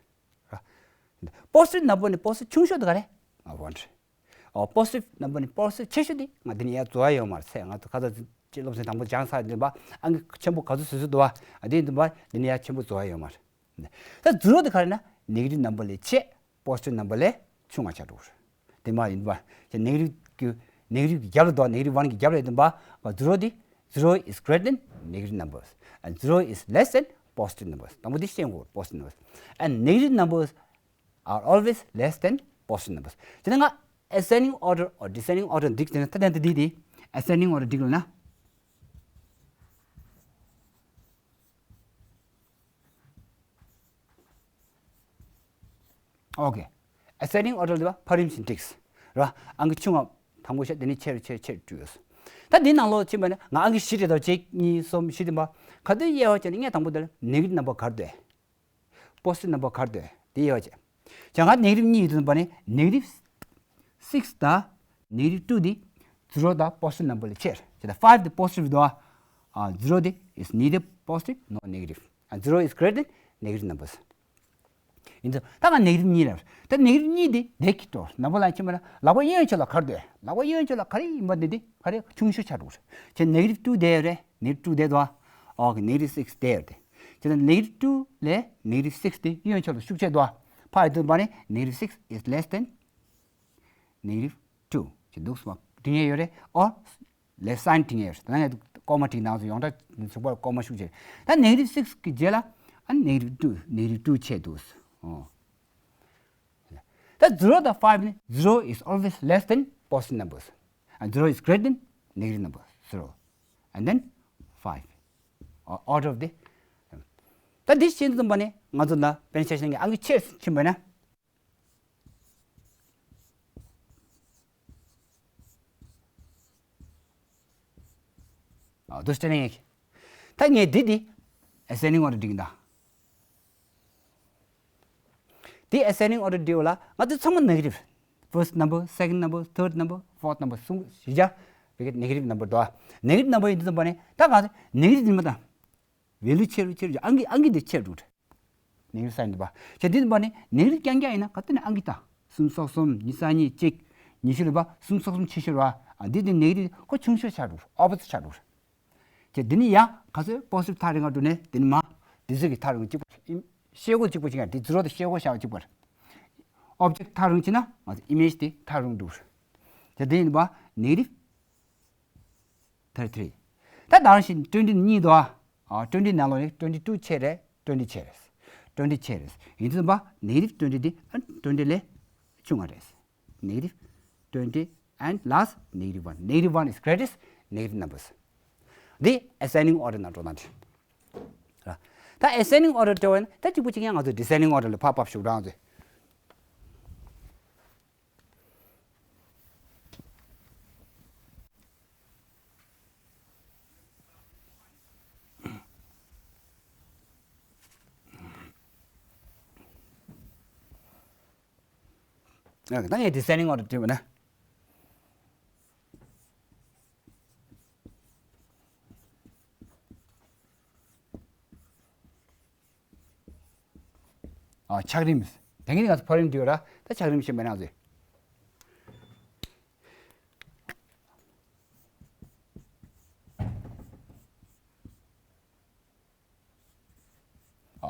ར། positive number ནས་positive ཆུང་ཤོས་དེ་ག་རེ། ང་one རེད། ཨོ་positive number ནས་positive ཆེ་ཤོས་དེ་ང་འདི་ནས་ཡར་རྫོགས་ཡ་ཡོད་མ་རེད། ཚད་ང་ཚོ་ཁ་ཚ་སློབ་ཚན་དང་པོ་སྦྱངས་ཚར་འདི་པ་ཨང་ཀི་ཆེན་པོ་ག་ཚོད་བཟོས་བཟོས་འདུག་བ། ཨ་འདི་འདི་པ་འདི་ནས་ཡར་ཆེན་པོ་རྫོགས་ཡ་ཡོད་མ་རེད། ད་zero དེ་ག་རེ་ན་negative number ལས་ཆེ། positive number ལས་ཆུང་བ་ཆགས་འགྲོ་གི་རེད། དེ་མ་ཡིན་པ་ཀྱི་negative གི་negative གི་རྒྱབ་ལ་འདུག negative one གི་རྒྱབ་ལ་ཡོད་དུས་པ་zero དེ། zero is greater than negative numbers and zero is less than positive numbers དང་པོ་དེ་ཤེས་དགོས། positive numbers and negative numbers are always less than positive numbers དེ་ནས་ང་ascending order or descending order འདི་དེ་ནས་ད་ལྟ་འདི་དེ་ascending order འདི་ལ་ན། ཨོ་ཁེ། ascending order ལ་བ་ཕར་རིམ་བཞིན་འགྲིགས། ར། ཨང་ཀི་ཆུང་བ་དང་པོ་བཤད། དེ་ནས་ཆེ་རུ་ཆེ་རུ་ཆེ་རུ་བསྒྲིགས་ཡོད། ད་འདི་ནང་ལོགས་ཕྱིན་པ་ནས་ང་ཨང་ཀི་བཞི་རེད་དོ། གཅིག་གཉིས་གསུམ་བཞི་དེ་མ་ག་དུས་དབྱེ་བ་བྱས་ནས་ངས་དང་པོ་དེ་ལ་negative number ག་རེ་འདུག positive number ག་རེ་འདུག་དེ་དབྱེ་བ་བྱས། བྱས་ང་negative གཉིས་ཡོད་དུས་པ་ནས་negative six དང་negative two དེ་zero དང་positive number ལས་ཆེ། བྱས་ད་five དེ་positive འདུག་ཨ། zero དེ་is neither positive nor negative and zero is greater than negative numbers ཡིན་ཙང་ད་ང་negative གཉིས་རེད། ད་negative གཉིས་དེ་བསྡད་ཀྱི་འགྲོ། ནམ་བར་ལ་ཕྱིན་པ་ན་ལག་པ་གཡོན་ཕྱོགས་ལ་ག་རེ་འདུག་ལག་པ་གཡོན་ཕྱོགས་ལ་ག་རེ་ཡིན་པ་འདི་དེ་ག་རེ་ཆུང་ཤོས་ཆགས་འགྲོ་གི་རེད། བྱས་negative two བསྡད་ཡོད་རེད། negative two བསྡད་འདུག་ཨ། ཨོ་ཁེ་negative six བསྡད་ཡོད་རེད། བྱས་ན་negative two ལས་negative six དེ་གཡོན་ཕྱོགས་ལ་ཤུགས་ཆེ་འདུག་ཨ། ཕར་ཡོང་དུས་པ་ནས་negative six is less than negative two བྱས་འདུག་སོང་བ་འདི་ངས་ཡོད་རེད། ཨོ། left sign བྲིས་ཡོད་རེད། ད་ནང་ཡང་ཀོ་མ་བྲིས་ནང་ཚོ་ཡོངས་གྲགས་ཚུགས་པར་ཀོ་མ་ཤུགས་ཆེ། ད་negative six གི་རྗེས་ལ་ཨ་negative two negative two ཆད་འདུག་ཨོ། ད་zero དང་five ནི། zero is always less than positive numbers and zero is greater than negative numbers zero and then five. Order of the ད་འདི་ཤེས་ཙམ་པ་ནི་ང་ཚོ་ལ་དཔེར་ན་ཆ་བཞག་ན་ཨང་ཀི་ཆེར་ཕྱིན་པ་ན། ཨ། འདུག་སེ་བྱས་ན་ངས། ད་ངས་འདི་འདི་ascending order བསྒྲིགས་ཡིན་ད། འདི་ascending order བསྒྲིགས་ཡོད་ལ་ང་འདི་ཚང་མ་negative། first number, second number, third number, fourth number གསུམ་བཞི་བརྒྱ་བི་གེ་negative number འདུག་ཨ། negative number ཡིན་དུས་ཙམ་པ་ནི་ད་ག་negative ཡིན་མ་ད། ཝེ་ལུ་ཆེ་རུ་ཆེ་རུ་ཨང་ཀི་ཨང་ཀི་འདི་ཆེ་རུ་འགྲོ། negative sign འདི་པ། བྱས་འདི་འདི་པ་ནི་negative རྐྱང་རྐྱང་ཡིན་ན་ག་དུས་ནས་ཨང་ཀི་ད། གསུམ་སོགས་གསུམ། གཉིས་སོགས་གཉིས་གཅིག་ཉི་ཤུ་ལ་པ་གསུམ་སོགས་གསུམ་ཆེ་ཤོས་རེད་པ། ཨ་འདི་འདི་negative ཁོ་ཆུང་ཤོས་ཆགས་འགྲོ། opposite ཆགས་འགྲོ། བྱས་འདི་ནི་ཡང་ག་ཚོད་positive ཐག་རིང་བ་འགྲོ་ནས་འདི་ནི་མ། འདི་ཚོད་ཀྱི་ཐག་རིང་གཅིག་པ་རེད། ཤེལ་སྒོ་གཅིག་པ་ཅིག་ཡང་འདི་zero དང་ཤེལ་སྒོ་བཞག་པ་གཅིག་པ་རེད། object ཐག་རིང་ཕྱིན་ན་ང་ཚོ་image དེ་ཐག་རིང་འགྲོ། བྱས་འདི་ཡིན་པ་negative thirty three ད་ད་ག་ནང་བཞིན་twenty གཉིས་འདུག་ཨ། twenty ནང་ལོགས་ནས་twenty two ཆེ་རེད། twenty ཆེ་རེད། twenty ཆེ་རེད། ཡིན་དུས་ཙམ་པ་negative twenty འདི་twenty ལས་ཆུང་བ་རེད། negative twenty and last negative one. negative one is greatest negative numbers. འདི་ascending order ནང་འགྲོ་ན་འགྲིག་ར། ད་ascending order འགྲོ་བ་ཡིན་ད་གཅིག་པུ་གཅིག་ཡང་ང་ཚོ་descending order ལ་ཕར་ཕབ་ཞུགས་རང་ཚོས། ད་ངས་descending order བྲིས་པ་ན། ཨ། ཆགས་རིམ། དེ་ངས་ང་ཚོ་ཕར་རིམ་བྲིས་པ་ར། ད་ཆགས་རིམ་ཤེས་མེད་ན་ཚོས།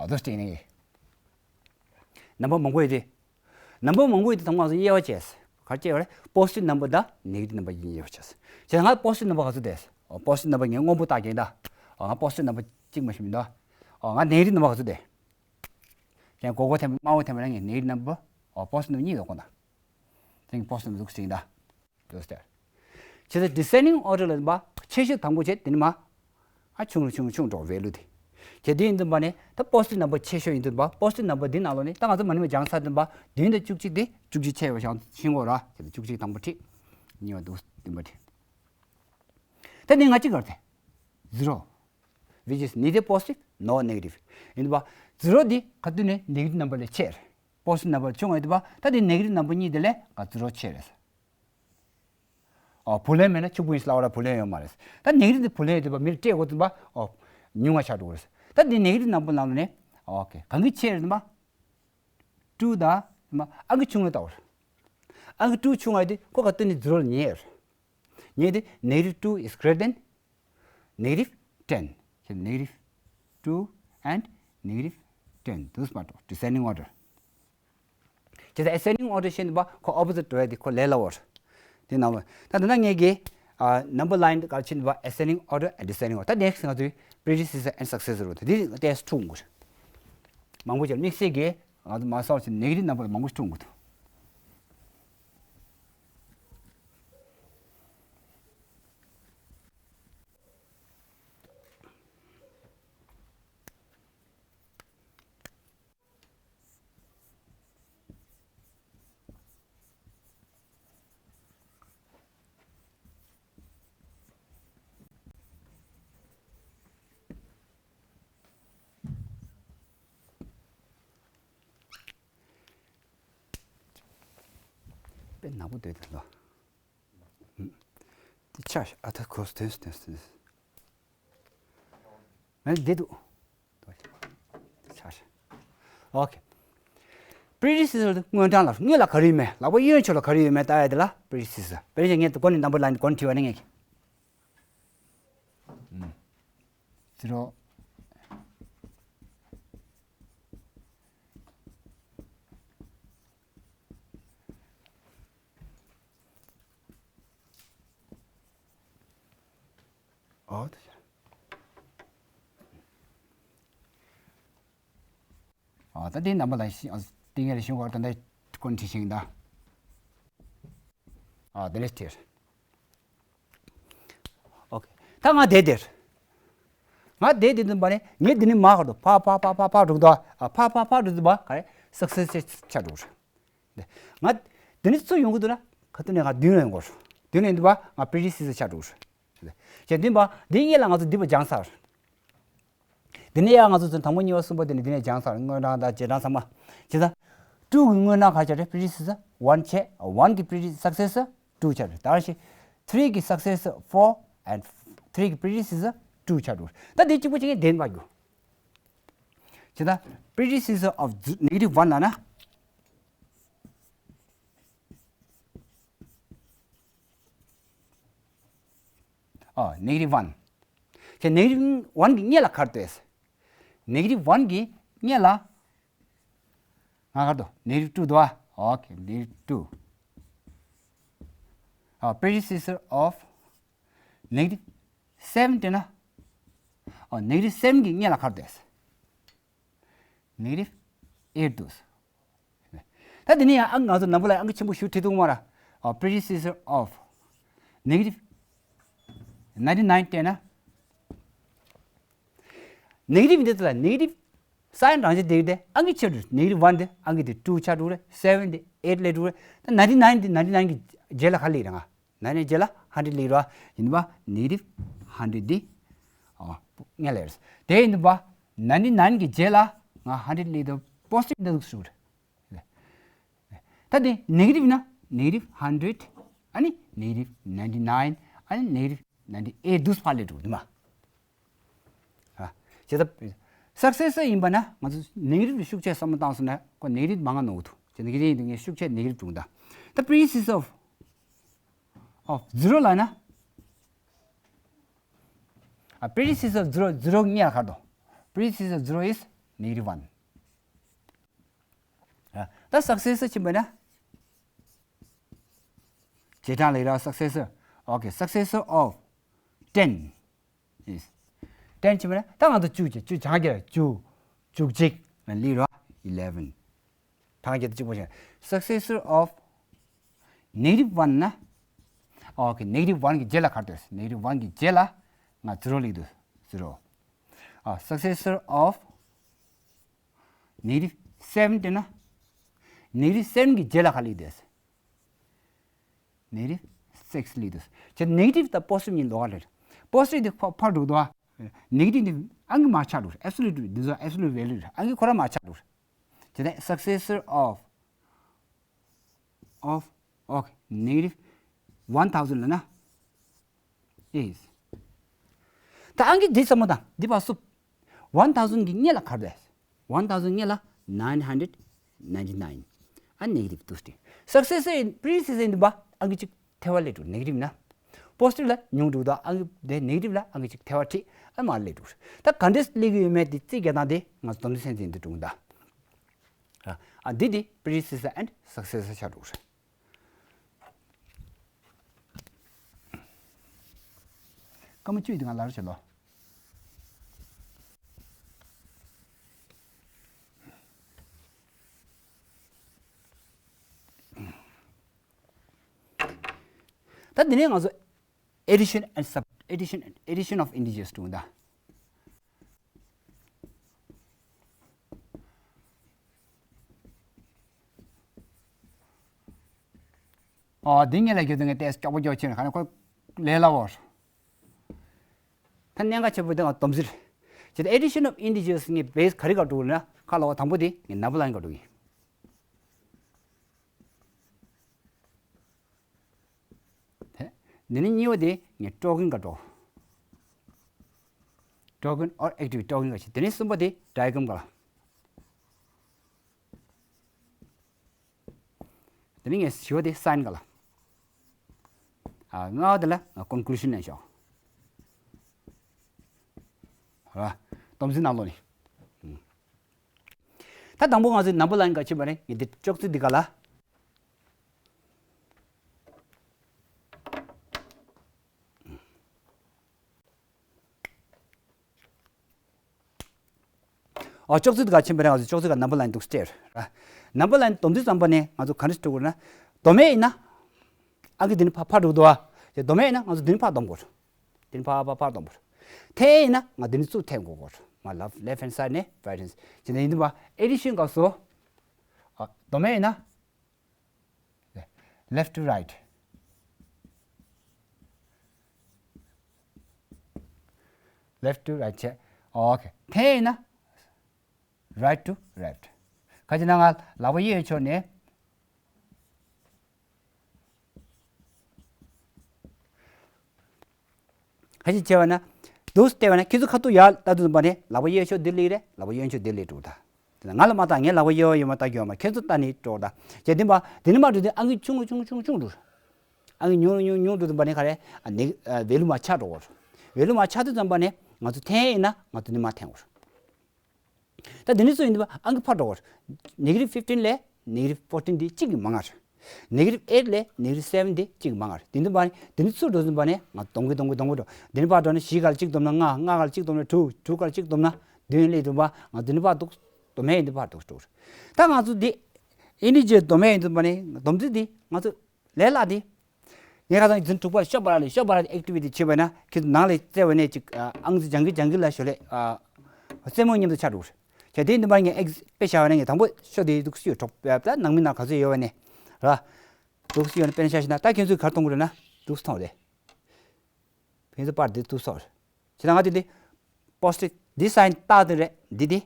ཨ་དོ་སྟེང་ནས། ནམ་བར་མང་པོ་ཡོད་དེ། ནམ་བར་མང་པོ་ཡོད་དེ་ཐོག་མར་ང་ཚོ་དབྱེ་བ་བྱས། ག་རེ་བྱས་པ་རེད། positive number དང་negative number གཉིས་དབྱེ་བ་བྱས། བྱས་ཙང་ང་positive number ག་ཚོད་བསྡད། positive number ངས་སྔོན་པོ་བཏགས་ཀྱིན་ད། ང་positive number གཅིག་མ་ཞིག་མི་འདུག་ང་negative number ག་ཚོད་བསྡད། ཀྱང་སྒོར་སྒོར་ཐེམ་དམར་པོ་ཐེམ་རང་ངས་negative number། ཨོ་positive number གཉིས་ཡོད་ཁོ་ན། དེང་positive number འདུག་ཟིན་ད། དེ་ལྟར། བྱས་ཙང་descending order ལ་ཡིན་པ་ཆེ་ཤོས་དང་པོ་བྱས་དེ་ནི་མ། ཨ་ཆུང་རུ་ཆུང་རུ་ཆུང་འགྲོ་value དེ། བྱས་དེ་ཡིན་དུས་པ་ནི་ད་positive number ཆེ་ཤོས་ཡིན་དུས་པ་positive number འདི་ནང་ལོགས་ནས་ད་ང་ཚོ་མ་ནི་མ་སྦྱངས་ཚར་དུས་པ་བདུན་དང་བཅུ་གཅིག་དེ་བཅུ་གཅིག་ཆེ་བ་ཞིག་ཤེས་དགོས་ར། བྱས་ཙང་བཅུ་གཅིག་དང་པོ་ཁྲིད། གཉིས་པ་འདུག་བདུན་པ་ཁྲིད། ད་དེ་ང་གཅིག་གར་དེ། zero which is neither positive nor negative ཡིན་པ། zero འདི་ག་དུས་ནས་negative number ལས་ཆེ། positive number ཆུང་བ་ཡིན་པ། ད་དེ་negative number གཉིས་དེ་ལས་ག་zero ཆེ་རེད། ཨོ་བུ་ལོན་མེད་ན་ཕྱུག་པོ་ཡིན་ལབ་པ་ར་བུ་ལོན་ཡོད་མ་རེད། ད་negative དེ་བུ་ལོན་ཡོད་པ་མིར་སྤྲད་དགོས་ཚུལ་པ་ཨོ་ཉུང་བ་ཆགས་འགྲོ་གི་རེད། ད་དེ་negative number ནང་ནས་ཨོ་ཁེ་གང་གི་ཆེ་རེད་པ། two དང་ཨང་ཀི་ཆུང་བའི་ལྟ་བར། ཨང་ཀི་two ཆུང་བ་དེ་ཁོ་ག་དུས་ནས་zero ལ་ཉེ་རེད། ངས་དེ་negative two is greater than negative ten. Negative two and negative ten དུས་མ་གཏོགས་descending order། དེ་ལྟར་ascending order ཞེས་པ་ཁོ་opposite འགྲོ་ཡ་དེ་ཁོ་ལས་སླ་བོར། དེ་ནང་ལ་ད་ད་ལྟ་ངས་ཀྱི་number line ག་རེ་ཕྱིན་པ་ascending order and descending order། ད་next ང་ཚོའི་predecessor and successor འགྲོ་དེ་དེ་ཏོག་ཙམ་ཐུང་དགོས། མང་པོ་ཅིག་དམིགས་བསལ་གྱི་ང་ཚོ་མ་སོར་ཕྱིན་negative number མང་པོ་ཞིག་ཐུང་དགོས། དཔེ་ནག་པོ་འདུག་དེ་ལ། དེ་ཆ་ཨ་ཐ་ཁོས་དོན་དོན་དོན། མེད་འདི་འདུག་ཆ་ཤ། ཨོ་ཁེ། predecessor དེ་སྔོན་དྲང་ལ་སྔོན་ལ་ག་རེ་ཡོད་མེད། ལག་པ་གཡོན་ཕྱོགས་ལ་ག་རེ་ཡོད་མེད་ལྟ་ཡ་དེ་ལ་predecessor། དཔེར་ན་ངས་དེ་སྒོ་ནས་number line དེ་སྒོ་ནས་བྲིས་པ་ནི་ངས་ཀྱི། zero། ཨོ། ཨ་ད་དེ་number line ཏིང་ངེ་རེ་ཤིང་གོ་ད་འདི་ཀོན་ཁྲི་ཤིང་ད། ཨ་དེ་ནས་སྟེར། ཨོ་ཁེ། ད་ང་དེ་དེར། ང་དེ་དེ་དུ་བ་ནས་ངས་འདི་ནས་མ་ཧར་དུ་ཕ་ཕ་ཕ་ཕ་ཕ་འགྲུག་དོ། ཨ་ཕ་ཕ་ཕ་འགྲུག་དུ་བ་ག་རེ་successor ཆ་འགྲོ་རེད། ང་དེ་ནས་ཚུར་ཡོང་གི་འདུག་ན་ག་དུས་ནས་ང་མདུན་ལ་ཡོང་དགོས་རེད། མདུན་ལ་ཡིན་དུ་བ་ང་predecessor ཆ་འགྲོ་རེད། བྱས་མདུན་པ་འདི་གཉིས་ལ་ང་ཚོ་འདི་པ་སྦྱངས་ཚར། དེ་ནས་ཡང་ང་ཚོ་ཚོ་དང་པོ་གཉིས་པ་གསུམ་པ་དེ་ནས་དེ་ནས་སྦྱངས་ཚར། སྔོན་གྲངས་དང་རྗེས་གྲངས་ཚང་མ། བྱས་ཙང་two གི་སྔོན་གྲངས་ག་ཆ་རེད། predecessor one ཆེ། one གི་predecessor successor two ཆ་རེད། ད་ཞིག three གི་successor four and three གི་predecessor two ཆ་རེད། ད་དེ་གཅིག་པོ་གཅིག་ངས་བདེན་པ་རྒྱུ། བྱས་ཙང་predecessor of negative one ལ་ན། ཨ་negative one། ཁྱེད་negative one གི་སྔོན་ལ་ག་རེ་འདུག negative one གི་སྔོན་ལ་ང་ག་རེ་འདུག negative two འདུག་ཨ། ཨོ་ཁེ། negative two། ཨ་predecessor of negative seven དེ་ན། ཨ་negative seven གི་སྔོན་ལ་ག་རེ་འདུག negative eight འདུག་ད་དེ་ནས་ཡང་ཨང་ང་ཚོ་number line ཨང་ཀི་ཆེན་པོ་ཞིག་བྲིས་འདུག་མ་ར། ཨ་predecessor of negative ninety nine བལྟས་ན། negative འདི་ཚོ་ལ་negative sign རང་བཞིན་དེ་གི་དེ་ཨང་ཀི་ཆེ་འགྲོ། negative one དེ་ཨང་ཀི་དེ་two ཆགས་འགྲོ་རེད། seven དེ་eight སླེབས་འགྲོ་རེད། ད་ninety nine དེ་ninety nine གི་རྗེས་ལ་ག་སླེབས་རེད། ང་ninety nine རྗེས་ལ་hundred སླེབས་རེད། ཡིན་པ་negative hundred འདི་ཨ་སྔོན་ལ་རེད། དེ་ཡིན་པ་ninety nine གི་རྗེས་ལ་ང་hundred སླེབས་དུས་positive འདི་འདུག་ཞུ་རེད། ད་དེ་negative ན་negative hundred ཨ་ནི་negative ninety nine ཨ་ནི་negative ninety eight འདུག་ཕར་སླེབས་འགྲོ་དུས་མ། ཨ་བྱས་ཙང་successor ཡིན་པ་ན་ང་ཚོ་negative ལ་ཤུགས་ཆེ་བསམ་བློ་བཏང་སོང་ན་ཁོ་negative མང་ང་ནོར་གི་འདུག་བྱས་ཙང་negative ཡིན་དུས་ངས་ཤུགས་ཆེ་negative འགྲོ་གི་འདུག་ད་predecessor of of zero ལ་ན། ཨ་predecessor of zero zero སྔོན་ལ་ག་རེ་འདུག predecessor of zero is negative one. ད་successor ཕྱིན་པ་ན། རྗེས་འབྲང་ལས་ར་successor. Okay, successor of ten is ten ཕྱིན་པ་ན་ད་ང་ཚོ་བཅུ་བྱས་བཅུ་བྱང་རྒྱ་བཅུ་བཅུ་གཅིག་ལ་ལི་ར་eleven. ཐང་རྒྱ་གཅིག་པོ་བྱས། Successor of negative one ན། Okay, negative one གི་རྗེས་ལ་ག་རེ་འདུག negative one གི་རྗེས་ལ་ང་zero ལི་འདུག zero. ཨ། Successor of negative seven དེ་ན། negative seven གི་རྗེས་ལ་ག་ལི་འདུག negative six ལི་འདུག་བྱས་negative དང་positive གཉིས་ལོགས་ཀ་རེད། positive དེ་ཕར་ཕར་འགྲོ་འདུག་ཨ། negative དེ་ཨང་གི་མར་ཆག་འགྲོ། absolute འདི་ཚོ་absolute value རེད། ཨང་གི་ཁོ་རང་མར་ཆག་འགྲོ། བྱས་ན་successor of of okay negative one thousand ལ་ན། is. ད་ཨང་གི་འདི་ཚང་མ་དང་འདི་བར་སུབ། one thousand གི་སྔོན་ལ་ག་རེ་འདུག one thousand སྔོན་ལ་nine hundred ninety nine. ཨ། negative དུ་སྟེ། successor in predecessor ཡིན་པ་ཨང་གི་གཅིག་ཐལ་བ་སླེབས་འགྲོ། negative ན། positive ལ་ཉུང་འགྲོ་དང་ཨང་གི་དེ་negative ལ་ཨང་གི་གཅིག་ཐལ་བ་ཁྲིད། ཨ། མར་སླེབས་འགྲོ། ད་ག་འདྲས་སླེབས་ཀྱི་ཡོད་མེད་དེ་རྩིས་རྒྱག་སྟངས་དེ་ང་ཚོ་སྡོམ་རྩིས་ཚན་འཛིན་དུ་འགྲོ་གི་འདུག་ཨ། འདི་དེ་predecessor and successor ཆགས་འགྲོ་གི་རེད། སྐར་མ་བཅུ་ཡི་སྟེང་ང་ལ་རོ་བྱེད་ལོ། ད་འདི་ནས་ང་ཚོ་addition and sub addition addition of integers འགྲོ་གི་འདུག་ཨོ། འདི་ངས་ལ་རྒྱུ་དེ་ངས་ཏེས་སྐྱོག་པོ་སྐྱོག་ཕྱིན་ན་ག་ནས་ཁོ་ལས་སླ་བོ། ད་གནད་འགག་ཆེ་བོ་དེ་ང་སྡོམ་རྩིས་རེད། བྱས་ཏེ་addition of integers ངས་base ག་རེ་ག་འགྲོ་ན་ཁ་ལོ་བ་དང་པོ་དེ་ངས་number line ག་འགྲོ་ཡིན། དེ། འདི་ནི་གཉིས་པ་དེ་ངས་ཀྲོག་གིན་ག་ཀྲོག་ཀྲོག་གིན་or active ཀྲོག་གིན་ག་ཞིག་དེ་ནི་གསུམ་པ་དེ་diagram ག་ལ། དེ་ནི་ངས་བཞི་པ་དེ་sign ག་ལ། ཨ། ལྔ་པ་དེ་ལ་conclusion ནས་ཤོག་ར། སྡོམ་རྩིས་ནང་ལོགས་ནས། ད་དང་པོ་ང་ཚོས་number line ག་ཕྱིན་པ་རེད། ངས་འདི་ཅོག་ཙེ་འདི་ག་ལ། ཨོ། ཅོག་ཙེ་འདི་ག་ཕྱིན་པ་རེད། ང་ཚོས་ཅོག་ཙེ་ག་number line འདུག་སྟེར་ར། number line སྡོམ་དུས་ཙམ་པ་ནས་ང་ཚོ་ག་འདྲ་སྤྲོད་དགོས་ན། སྡོམ་ཡས་ཡིན་ན། ཨང་ཀི་འདི་ནི་ཕར་ཕར་འགྲོ་འདུག་ཨ། དེ་སྡོམ་ཡས་ཡིན་ན་ང་ཚོ་འདི་ནི་ཕར་སྡོམ་དགོས། འདི་ནི་ཕར་ཕར་ཕར་སྡོམ་དགོས། འཐེན་ཡས་ཡིན་ན་ང་འདི་ནི་ཚུར་འཐེན་དགོས་དགོས། མ་left left hand side ནས་right hand side བྱས་ནས་ཡིན་དུས་པ་addition སྐབས་སུ། ཨ། སྡོམ་ཡས་ཡིན་ན། left to right left to right བྱས། okay འཐེན་ཡས་ཡིན་ན། right to left ག་ཅི་ན་ང་ལག་པ་གཡས་ཕྱོགས་ནས། ག་ཅི་བྱས་པ་ན། འདུག་སེ་བལྟས་པ་ན་ཁྱེད་ཚོ་ཁ་ཐུག་ཡར་ལྟ་དུས་ཙམ་པ་ནས་ལག་པ་གཡས་ཕྱོགས་འདིར་སླེབས་རེད། ལག་པ་གཡོན་ཕྱོགས་འདིར་སླེབས་འགྲོ་ད། དེ་ན་ང་ལ་མ་ལྟ། ངས་ལག་པ་གཡས་གཡོན་མ་ལྟ་རྒྱུ་ཡོད་མ། ཁྱེད་ཚོ་ལྟ་ནས་འགྲོ་ད། བྱས་དེ་འདྲ་མ་དེ་ནི་མ་འགྲོ་དུས་ཨང་ཀི་ཆུང་ངུ་ཆུང་ངུ་ཆུང་ངུ་ཆུང་འགྲོ། ཨང་ཀི་ཉུང་རུ་ཉུང་རུ་ཉུང་རུ་འགྲོ་དུས་པ་ནས་ག་རེ། ཨ་ནི་value མར་ཆག་འགྲོ་གི་རེད། value མར་ཆག་དུས་ཙམ་པ་ནས་ང་ཚོ་འཐེན་ཡས་ཡིན་ན་ང་ཚོ་འདི་མར་འཐེན་དགོས་རེད། ད་འདི་ནས་ཚུར་ཡིན་དུས་ཨང་ཀི་ཕར་འགྲོ་བར། negative fifteen ལས་negative fourteen འདི་གཅིག་གིས་མང་ང་། negative eight ལས་negative seven འདི་གཅིག་གིས་མང་ང་། དེ་འདུག་པ་ནི་འདི་ནས་ཚུར་འགྲོ་ཟིན་པ་ནས་ང་སྡོམ་གི་སྡོམ་གི་སྡོམ་གི་འགྲོ། འདི་ནས་ཕར་འགྲོ་ན་བཞི་ག་ལ་གཅིག་སྡོམ་ན་ལྔ། ལྔ་ག་ལ་གཅིག་སྡོམ་ན་དྲུག་དྲུག་ག་ལ་གཅིག་སྡོམ་ན་བདུན་སླེབས་འདུག་པ། ང་འདི་ནས་ཕར་འདུག་སྡོམ་ཡས་ཡིན་དུས་ཕར་འདུག་འགྲོ། ད་ང་ཚོ་འདི་integer སྡོམ་ཡས་ཡིན་དུས་པ་ནི་སྡོམ་རྩིས་འདི་ང་ཚོ་ལས་སླ་འདི། ངས་ཁ་སང་འཛིན་དྲུག་པ་ཤོ་པ་ར་ལི་ཤོ་པ་ར་ལི་activity བྱས་པ་ན་ཁྱེད་ཚོ་ནང་ལ་བཙལ་བ་ནས་ཅིག་ཨ། ཨང་རྩིས་སྦྱང་གི་སྦྱང་གི་ལ་ཞོ་ལེ་ཨ། རྩེད་མོ་མཉམ་དུ་ཆགས་འགྲོ་གི་རེད། བྱས་དེ་འདི་མ་ངས་ཨེག་དཔེ་བཞག་པ་ན་ངས་དང་པོ་ཤོ་དེ་འདུག་སེ་གྲོགས་པ་ད་ནང་མི་ནང་ག་ཚོད་ཡོད་པ་ནས་ར། འདུག་སེ་ཡོད་ན་དཔེར་ན་ཆ་བཞག་ན་ད་ཁྱེད་ཚོས་ག་རེ་མཐོང་གི་རེད་ན་འདུག་སེ་མཐོང་རེད། ཁྱེད་ཚོ་པར་འདི་འདུག་སེ་མཐོང་རེད། བྱས་ན་ང་དེ་འདི་positive འདི་sign རྟགས་དེ་རེད། འདི་འདི་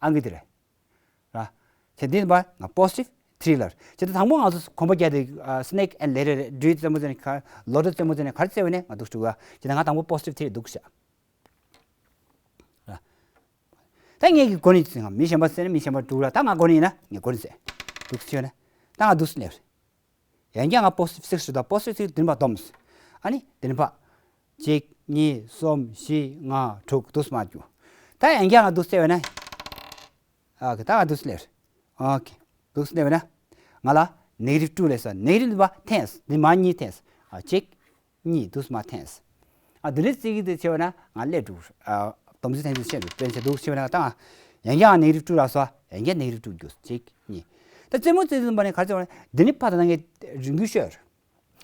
ཨང་ཀི་དེ་རེད། ར། བྱས་འདི་ནི་པ་ང་positive three ལ། བྱས་ད་དང་པོ་ང་ཚོ་གོམ་པ་རྒྱག་དེ་ཨ། snake and ladder རེད། སྦྲུལ་རྩེད་མོ་རྩེ་ནས་ག་ལོ་ཏྲ་རྩེད་མོ་རྩེ་ནས་ག་རེ་རྩེ་བ་ནས་ང་འདུག་སེ་འགྲོ་གི་ར། བྱས་ད་ང་དང་པོ་positive three འདུག་བཞག་ར། ད་ངས་ཀྱི་གོ་ནི་ང་མི་གཞན་པ་ཟེར་ན་མི་གཞན་པ་འགྲོ་གི་ར། ད་ང་གོ་ནི་ཡིན་ན་ངས་གོ་ནི་ཟེར། འདུག་སེ་བྱས་ན་ད་ང་འདུག་སེ་སླེབས་རེད། ཡང་བསྐྱར་ང་positive six ཞུ་དང་positive six འདི་ནས་ཕར་སྡོམ། ཨ་ནི་འདི་ནས་ཕར། གཅིག་གཉིས། གསུམ། བཞི། ལྔ། དྲུག་འདུག་སེ་མར་རྒྱུག་ད་ཡང་བསྐྱར་ང་འདུག་སེ་བྱས་པ་ན། ཨོ་ཁེ། ད་ང་འདུག་སེ་སླེབས། ཨོ་ཁེ། འདུག་སེ་སླེབས་ན། ང་ལ་negative two ལས་སོ། negative འདི་པ་འཐེན། འདི་མ་གཉིས་འཐེན། ཨ་གཅིག་གཉིས། འདུག་སེ་མ་འཐེན། ཨ་འདི་ནས་རྩིས་ཀྱི་དེ་བྱས་པ་ན་ང་སླེབས་འགྲོ། ཨ་སྡོམ་རྩིས་འཐེན་རྩིས་བྱས་འགྲོ། དཔེར་ན་འདུག་སེ་བྱས་པ་ན་ད་ང་ཡང་བསྐྱར་negative two ལ་སོ། ཡང་བསྐྱར་negative two རྒྱུགས། གཅིག་གཉིས། ད་རྩེད་མོ་རྩེ་དུས་ཙམ་པ་ནས་ག་རེ་བྱས་པ་ན། འདི་ནི་ཕར་ད་ང་རིང་པོ་ཤོར།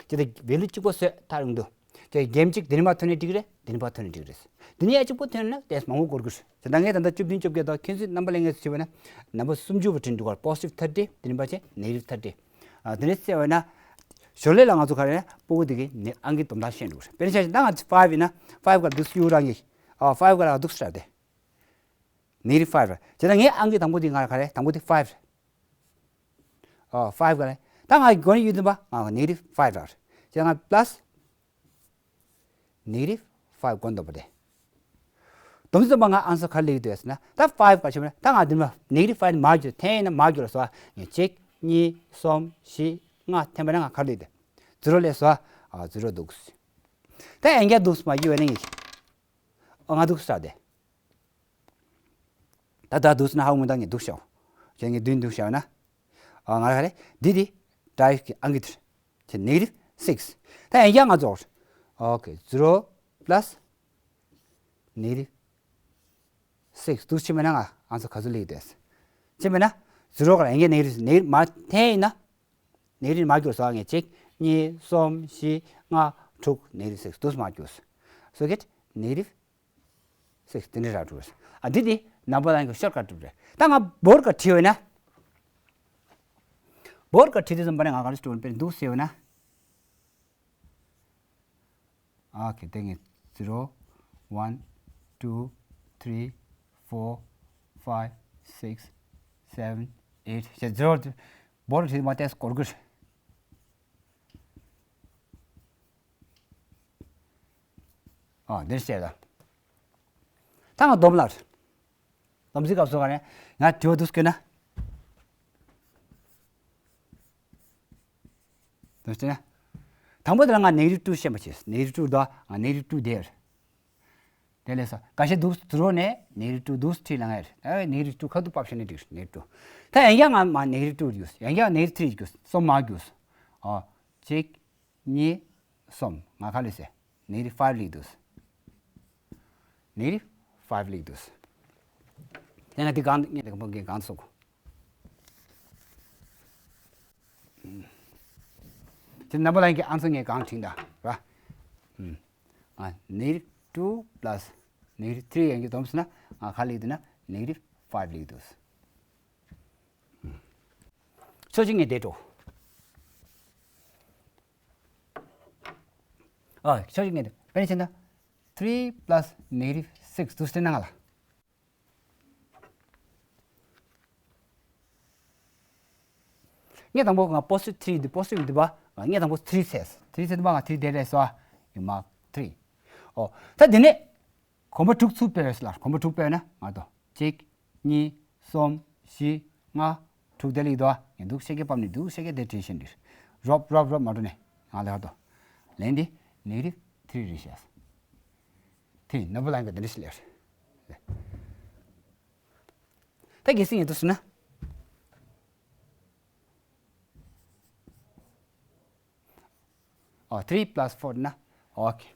ཇི་ལྟར་value གཅིག་པོ་བཟོས་ཐག་རིང་དུ། དེ་game གཅིག་འདི་ནས་མར་ཐོན་ནའི་འགྲིག་རེད། འདི་ནས་ཕར་ཐོན་ནའི་འགྲིག་རེད། འདི་ནས་ཡང་གཅིག་པོ་ཐོན་ན་དེ་མང་པོ་འགོར་གི་རེད། དེ་ད་ངས་ད་ལྟ་བཅུ་བདུན་བཅོ་བརྒྱད་དང་། ཁྱེད་ཚོས་རྣམ་པ་ལེན་མཁན་ཚོས་བྱས་པ་ན། ནམ་བར་སུམ་ཅུ་པ་བྲིས་འདུག་ག positive thirty། འདི་ནས་ཕར་བྱས་negative thirty། ཨ་འདི་ནས་བརྩིས་པ་ན། ཞོར་ལས་ལ་ང་ཚོ་ག་རེ་ན་ཕྲུ་གུ་དེ་གི་ནི་ཨང་ཀི་སྡོམ་ཐག་ཤེས་འགྲོ་གི་རེད། དཔེར་ན་ཆ་བཞག་ན་ད་ང་five ཡིན་ན། five ག་འདུག་སེ་གཡུག་རང་གི། ཨ་five ག་ལ་འདུག་སེ་ར་དེ། negative five རེད། བྱས་ན་ངའི་ཨང་ཀི་དང་པོ་དེ་ང་ལ་ག་རེ། དང་པོ་དེ་five རེད། ཨོ་five ག་ལ། ད་ང་གི་གོ་ནས་གཡུག་དུས་ཙམ་པ་ང་negative five རག་རེད། བྱས་ན་ང་plus negative five གོ་འདུག་པ་དེ། སྡོམ་རྩིས་ཙམ་པ་ང་answer ག་རེ་སླེབས་ཀྱི་འདུག་ཟེར་ན། ད་five ག་བྱས་པ་ན། ད་ང་འདི་མ་negative five མར་བསྒྱུར། འཐེན་ཡིན་ན་མར་བསྒྱུར་ལ་སོ། ངས་གཅིག་གཉིས། གསུམ། བཞི། ལྔ་འཐེན་པ་ན་ང་ག་རེ་སླེབས་འདུག zero སླེབས་སོ། ཨ་zero འདུག་ད་ཡང་བསྐྱར་འདུག་སེ་མར་གཡུག་པ་ན་ངས། ཨ་ང་འདུག་སེ་རག་དེ། ད་ད་འདུག་སེ་ན་ཧ་གོ་མི་འདུག་ངས་འདུག་བཞག་ཁྱེད་ངས་མདུན་འདུག་བཞག་ན། ཨ་ང་ལ་ག་རེ། འདི་འདི་drive གི་ཨང་ཀི་དེ་རེད། ཁྱེད་negative six། ད་ཡང་བསྐྱར་ང་ཚོ། ཨོ་ཁེ། zero plus negative six འདུག་སེ་བྱས་པ་ན་ང་answer ག་ཚོད་སླེབས་ཀྱི་འདུག་ཟེར། བྱས་པ་ན་zero ག་ལ་ཡང་བསྐྱར་negative negative མར་འཐེན་ཡིན་ན། negative མར་བསྒྱུར་སོང་། ངས་གཅིག་གཉིས། གསུམ། བཞི། ལྔ། དྲུག negative six འདུག་སེ་མར་བསྒྱུར། so get negative six དེ་འདྲ་རག་འགྲོ་རེད། ཨ་འདི་དེ་number line གི་shortcut རེད། ད་ང་བོར་ག་བྲིས་པ་ཡིན་ན། བོར་ག་བྲིས་དུས་ཙམ་པ་ནས་ང་ག་རེ་འགྲོ་དཔེར་འདུག་ཟེར་བ་ན། ཨ་ཁེ། དེ་ངས་zero one two three four five six seven eight ཞེས་zero བོར་བྲིས་མ་ཏེས་སྐོར་གི་རེད། ཨ་འདིར་བཤད་ད། ད་ང་སྡོམ་ལ། སྡོམ་རྩིས་སྐབས་སུ་ག་རེ་ང་དྲི་བ་འདུག་སྐྱོན་ན། འདུག་སྐྱོན་ན། དང་པོ་དེ་ལ་ང་negative two ཤེས་པ་བྱས། negative two དོ། ང་negative two དེར། དེ་ལས་སོ་ག་ཤེད་འདུག zero ནས་negative two འདུག་ཁྲིད་ལ་ངེར། ཨེ་negative two ཁ་ཐུག་ཕབ་ཤེས་ནས་འགྲིག་negative two། ད་ཡང་བསྐྱར་ང་མ་negative two རྒྱུགས། ཡང་བསྐྱར་negative three རྒྱུགས། གསུམ་མ་རྒྱུགས། ཨོ་གཅིག་གཉིས། གསུམ། ང་ག་ལས་ཟེར། negative five ལིག་འདུག negative five ལིག་འདུག་དེ་ན་དེ་གང་ངས་དེ་གང་གང་སོག་དེ་number line གི་answer ངས་གང་བྲིས་ད་ར། ཨ་negative two plus negative three ཡང་གི་སྡོམ་ཟེར་ན་ང་ག་ལིག་འདུག་ན་negative five ལིག་འདུག་ཕྱོགས་གཅིག་ངས་བསྡད་འགྲོ། ཨ་ཕྱོགས་གཅིག་ངས་བསྡད། དཔེར་ན་བྱས་ན་three plus negative six འདུག་ཟེར་ན་ང་ལ། ངས་དང་པོ་ང་positive three འདི་positive འདི་པ། ངས་དང་པོ་three བྱས། three བྱས་འདི་པ་ང་three བསྡད་རེད་སོ། you mark three ཨོ་ད་འདི་ནས། གོམ་པ་དྲུག་ཚུར་སྤོས་ལ། གོམ་པ་དྲུག་སྤོས་ན་ང་དོ། གཅིག་གཉིས། གསུམ། བཞི། ལྔ། དྲུག་དེ་ལ་ཡིད་དོ། ཡིན་འདུག་ཤེས་ཀྱི་བབ་ནི་འདུག་ཤེས་ཀྱི་དེ་བྲིས་ཤིང་འདིར། རོབ་རོབ་རོབ་མ་འགྲོ་ནས་ང་ལ་ཧ་དོ། ལན་འདི་negative three རེད་ཤག་དེ་number line གི་འདི་འདྲ་ཞིག་ལས། ད་གལ་སྲིད་ཡིན་འདུག་ཟེར་ན། ཨོ་three plus four ན། ཨོ་ཁེ།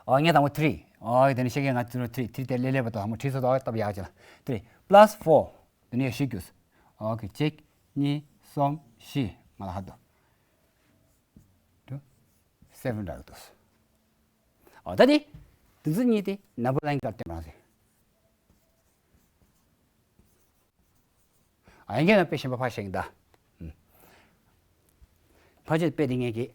ཨོ་ངས་དང་པོ་three ཨོ་དེ་ནས་ཤེས་ཀྱི་ང་ཚོ་three three དེ་ལེ་ལེ་བ་དང་མོ་ཁྲིད་སོ་དོ་སྟབས་ཡག་ཅིག་ལ། three plus four དེ་ནས་བཞི་རྒྱུགས། ཨོ་ཁེ། གཅིག་གཉིས། གསུམ། བཞི་ང་ལ་ཧ་དོ། དུ་seven རག་འདུག་ཨོ་ད་དེ་དེ་ཚོ་གཉིས་དེ་number line གར་བསྟན་པ་རེད། ཨ་ཡིན་གྱི་ན་དཔེ་གཞན་པ་ཕར་བཞག་ཡིན་ད། ཕར་ཆེར་དཔེ་དེ་ངས་ཀྱི།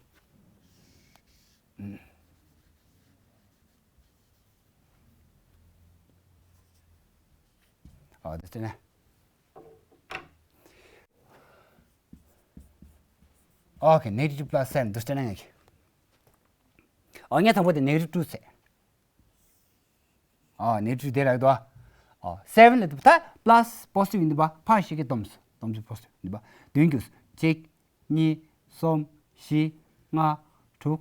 ཨོ་དེ་ནས། ཨོ་ཁེ། negative two plus seven འདུག་སྟེ་ན་ངས་ཀྱི། ཨོ་ངས་དང་པོ་དེ་negative two བྱས། ཨོ་negative two དེ་རག་འདུག་ཨོ་seven ལ་འདུག་ད་plus positive ཡིན་འདུག་པ། ཕར་ཞིག་གི་སྡོམ་སྡོམ་positive འདུག་པ། བདུན་རྒྱུགས། གཅིག་གཉིས། གསུམ། བཞི། ལྔ། དྲུག་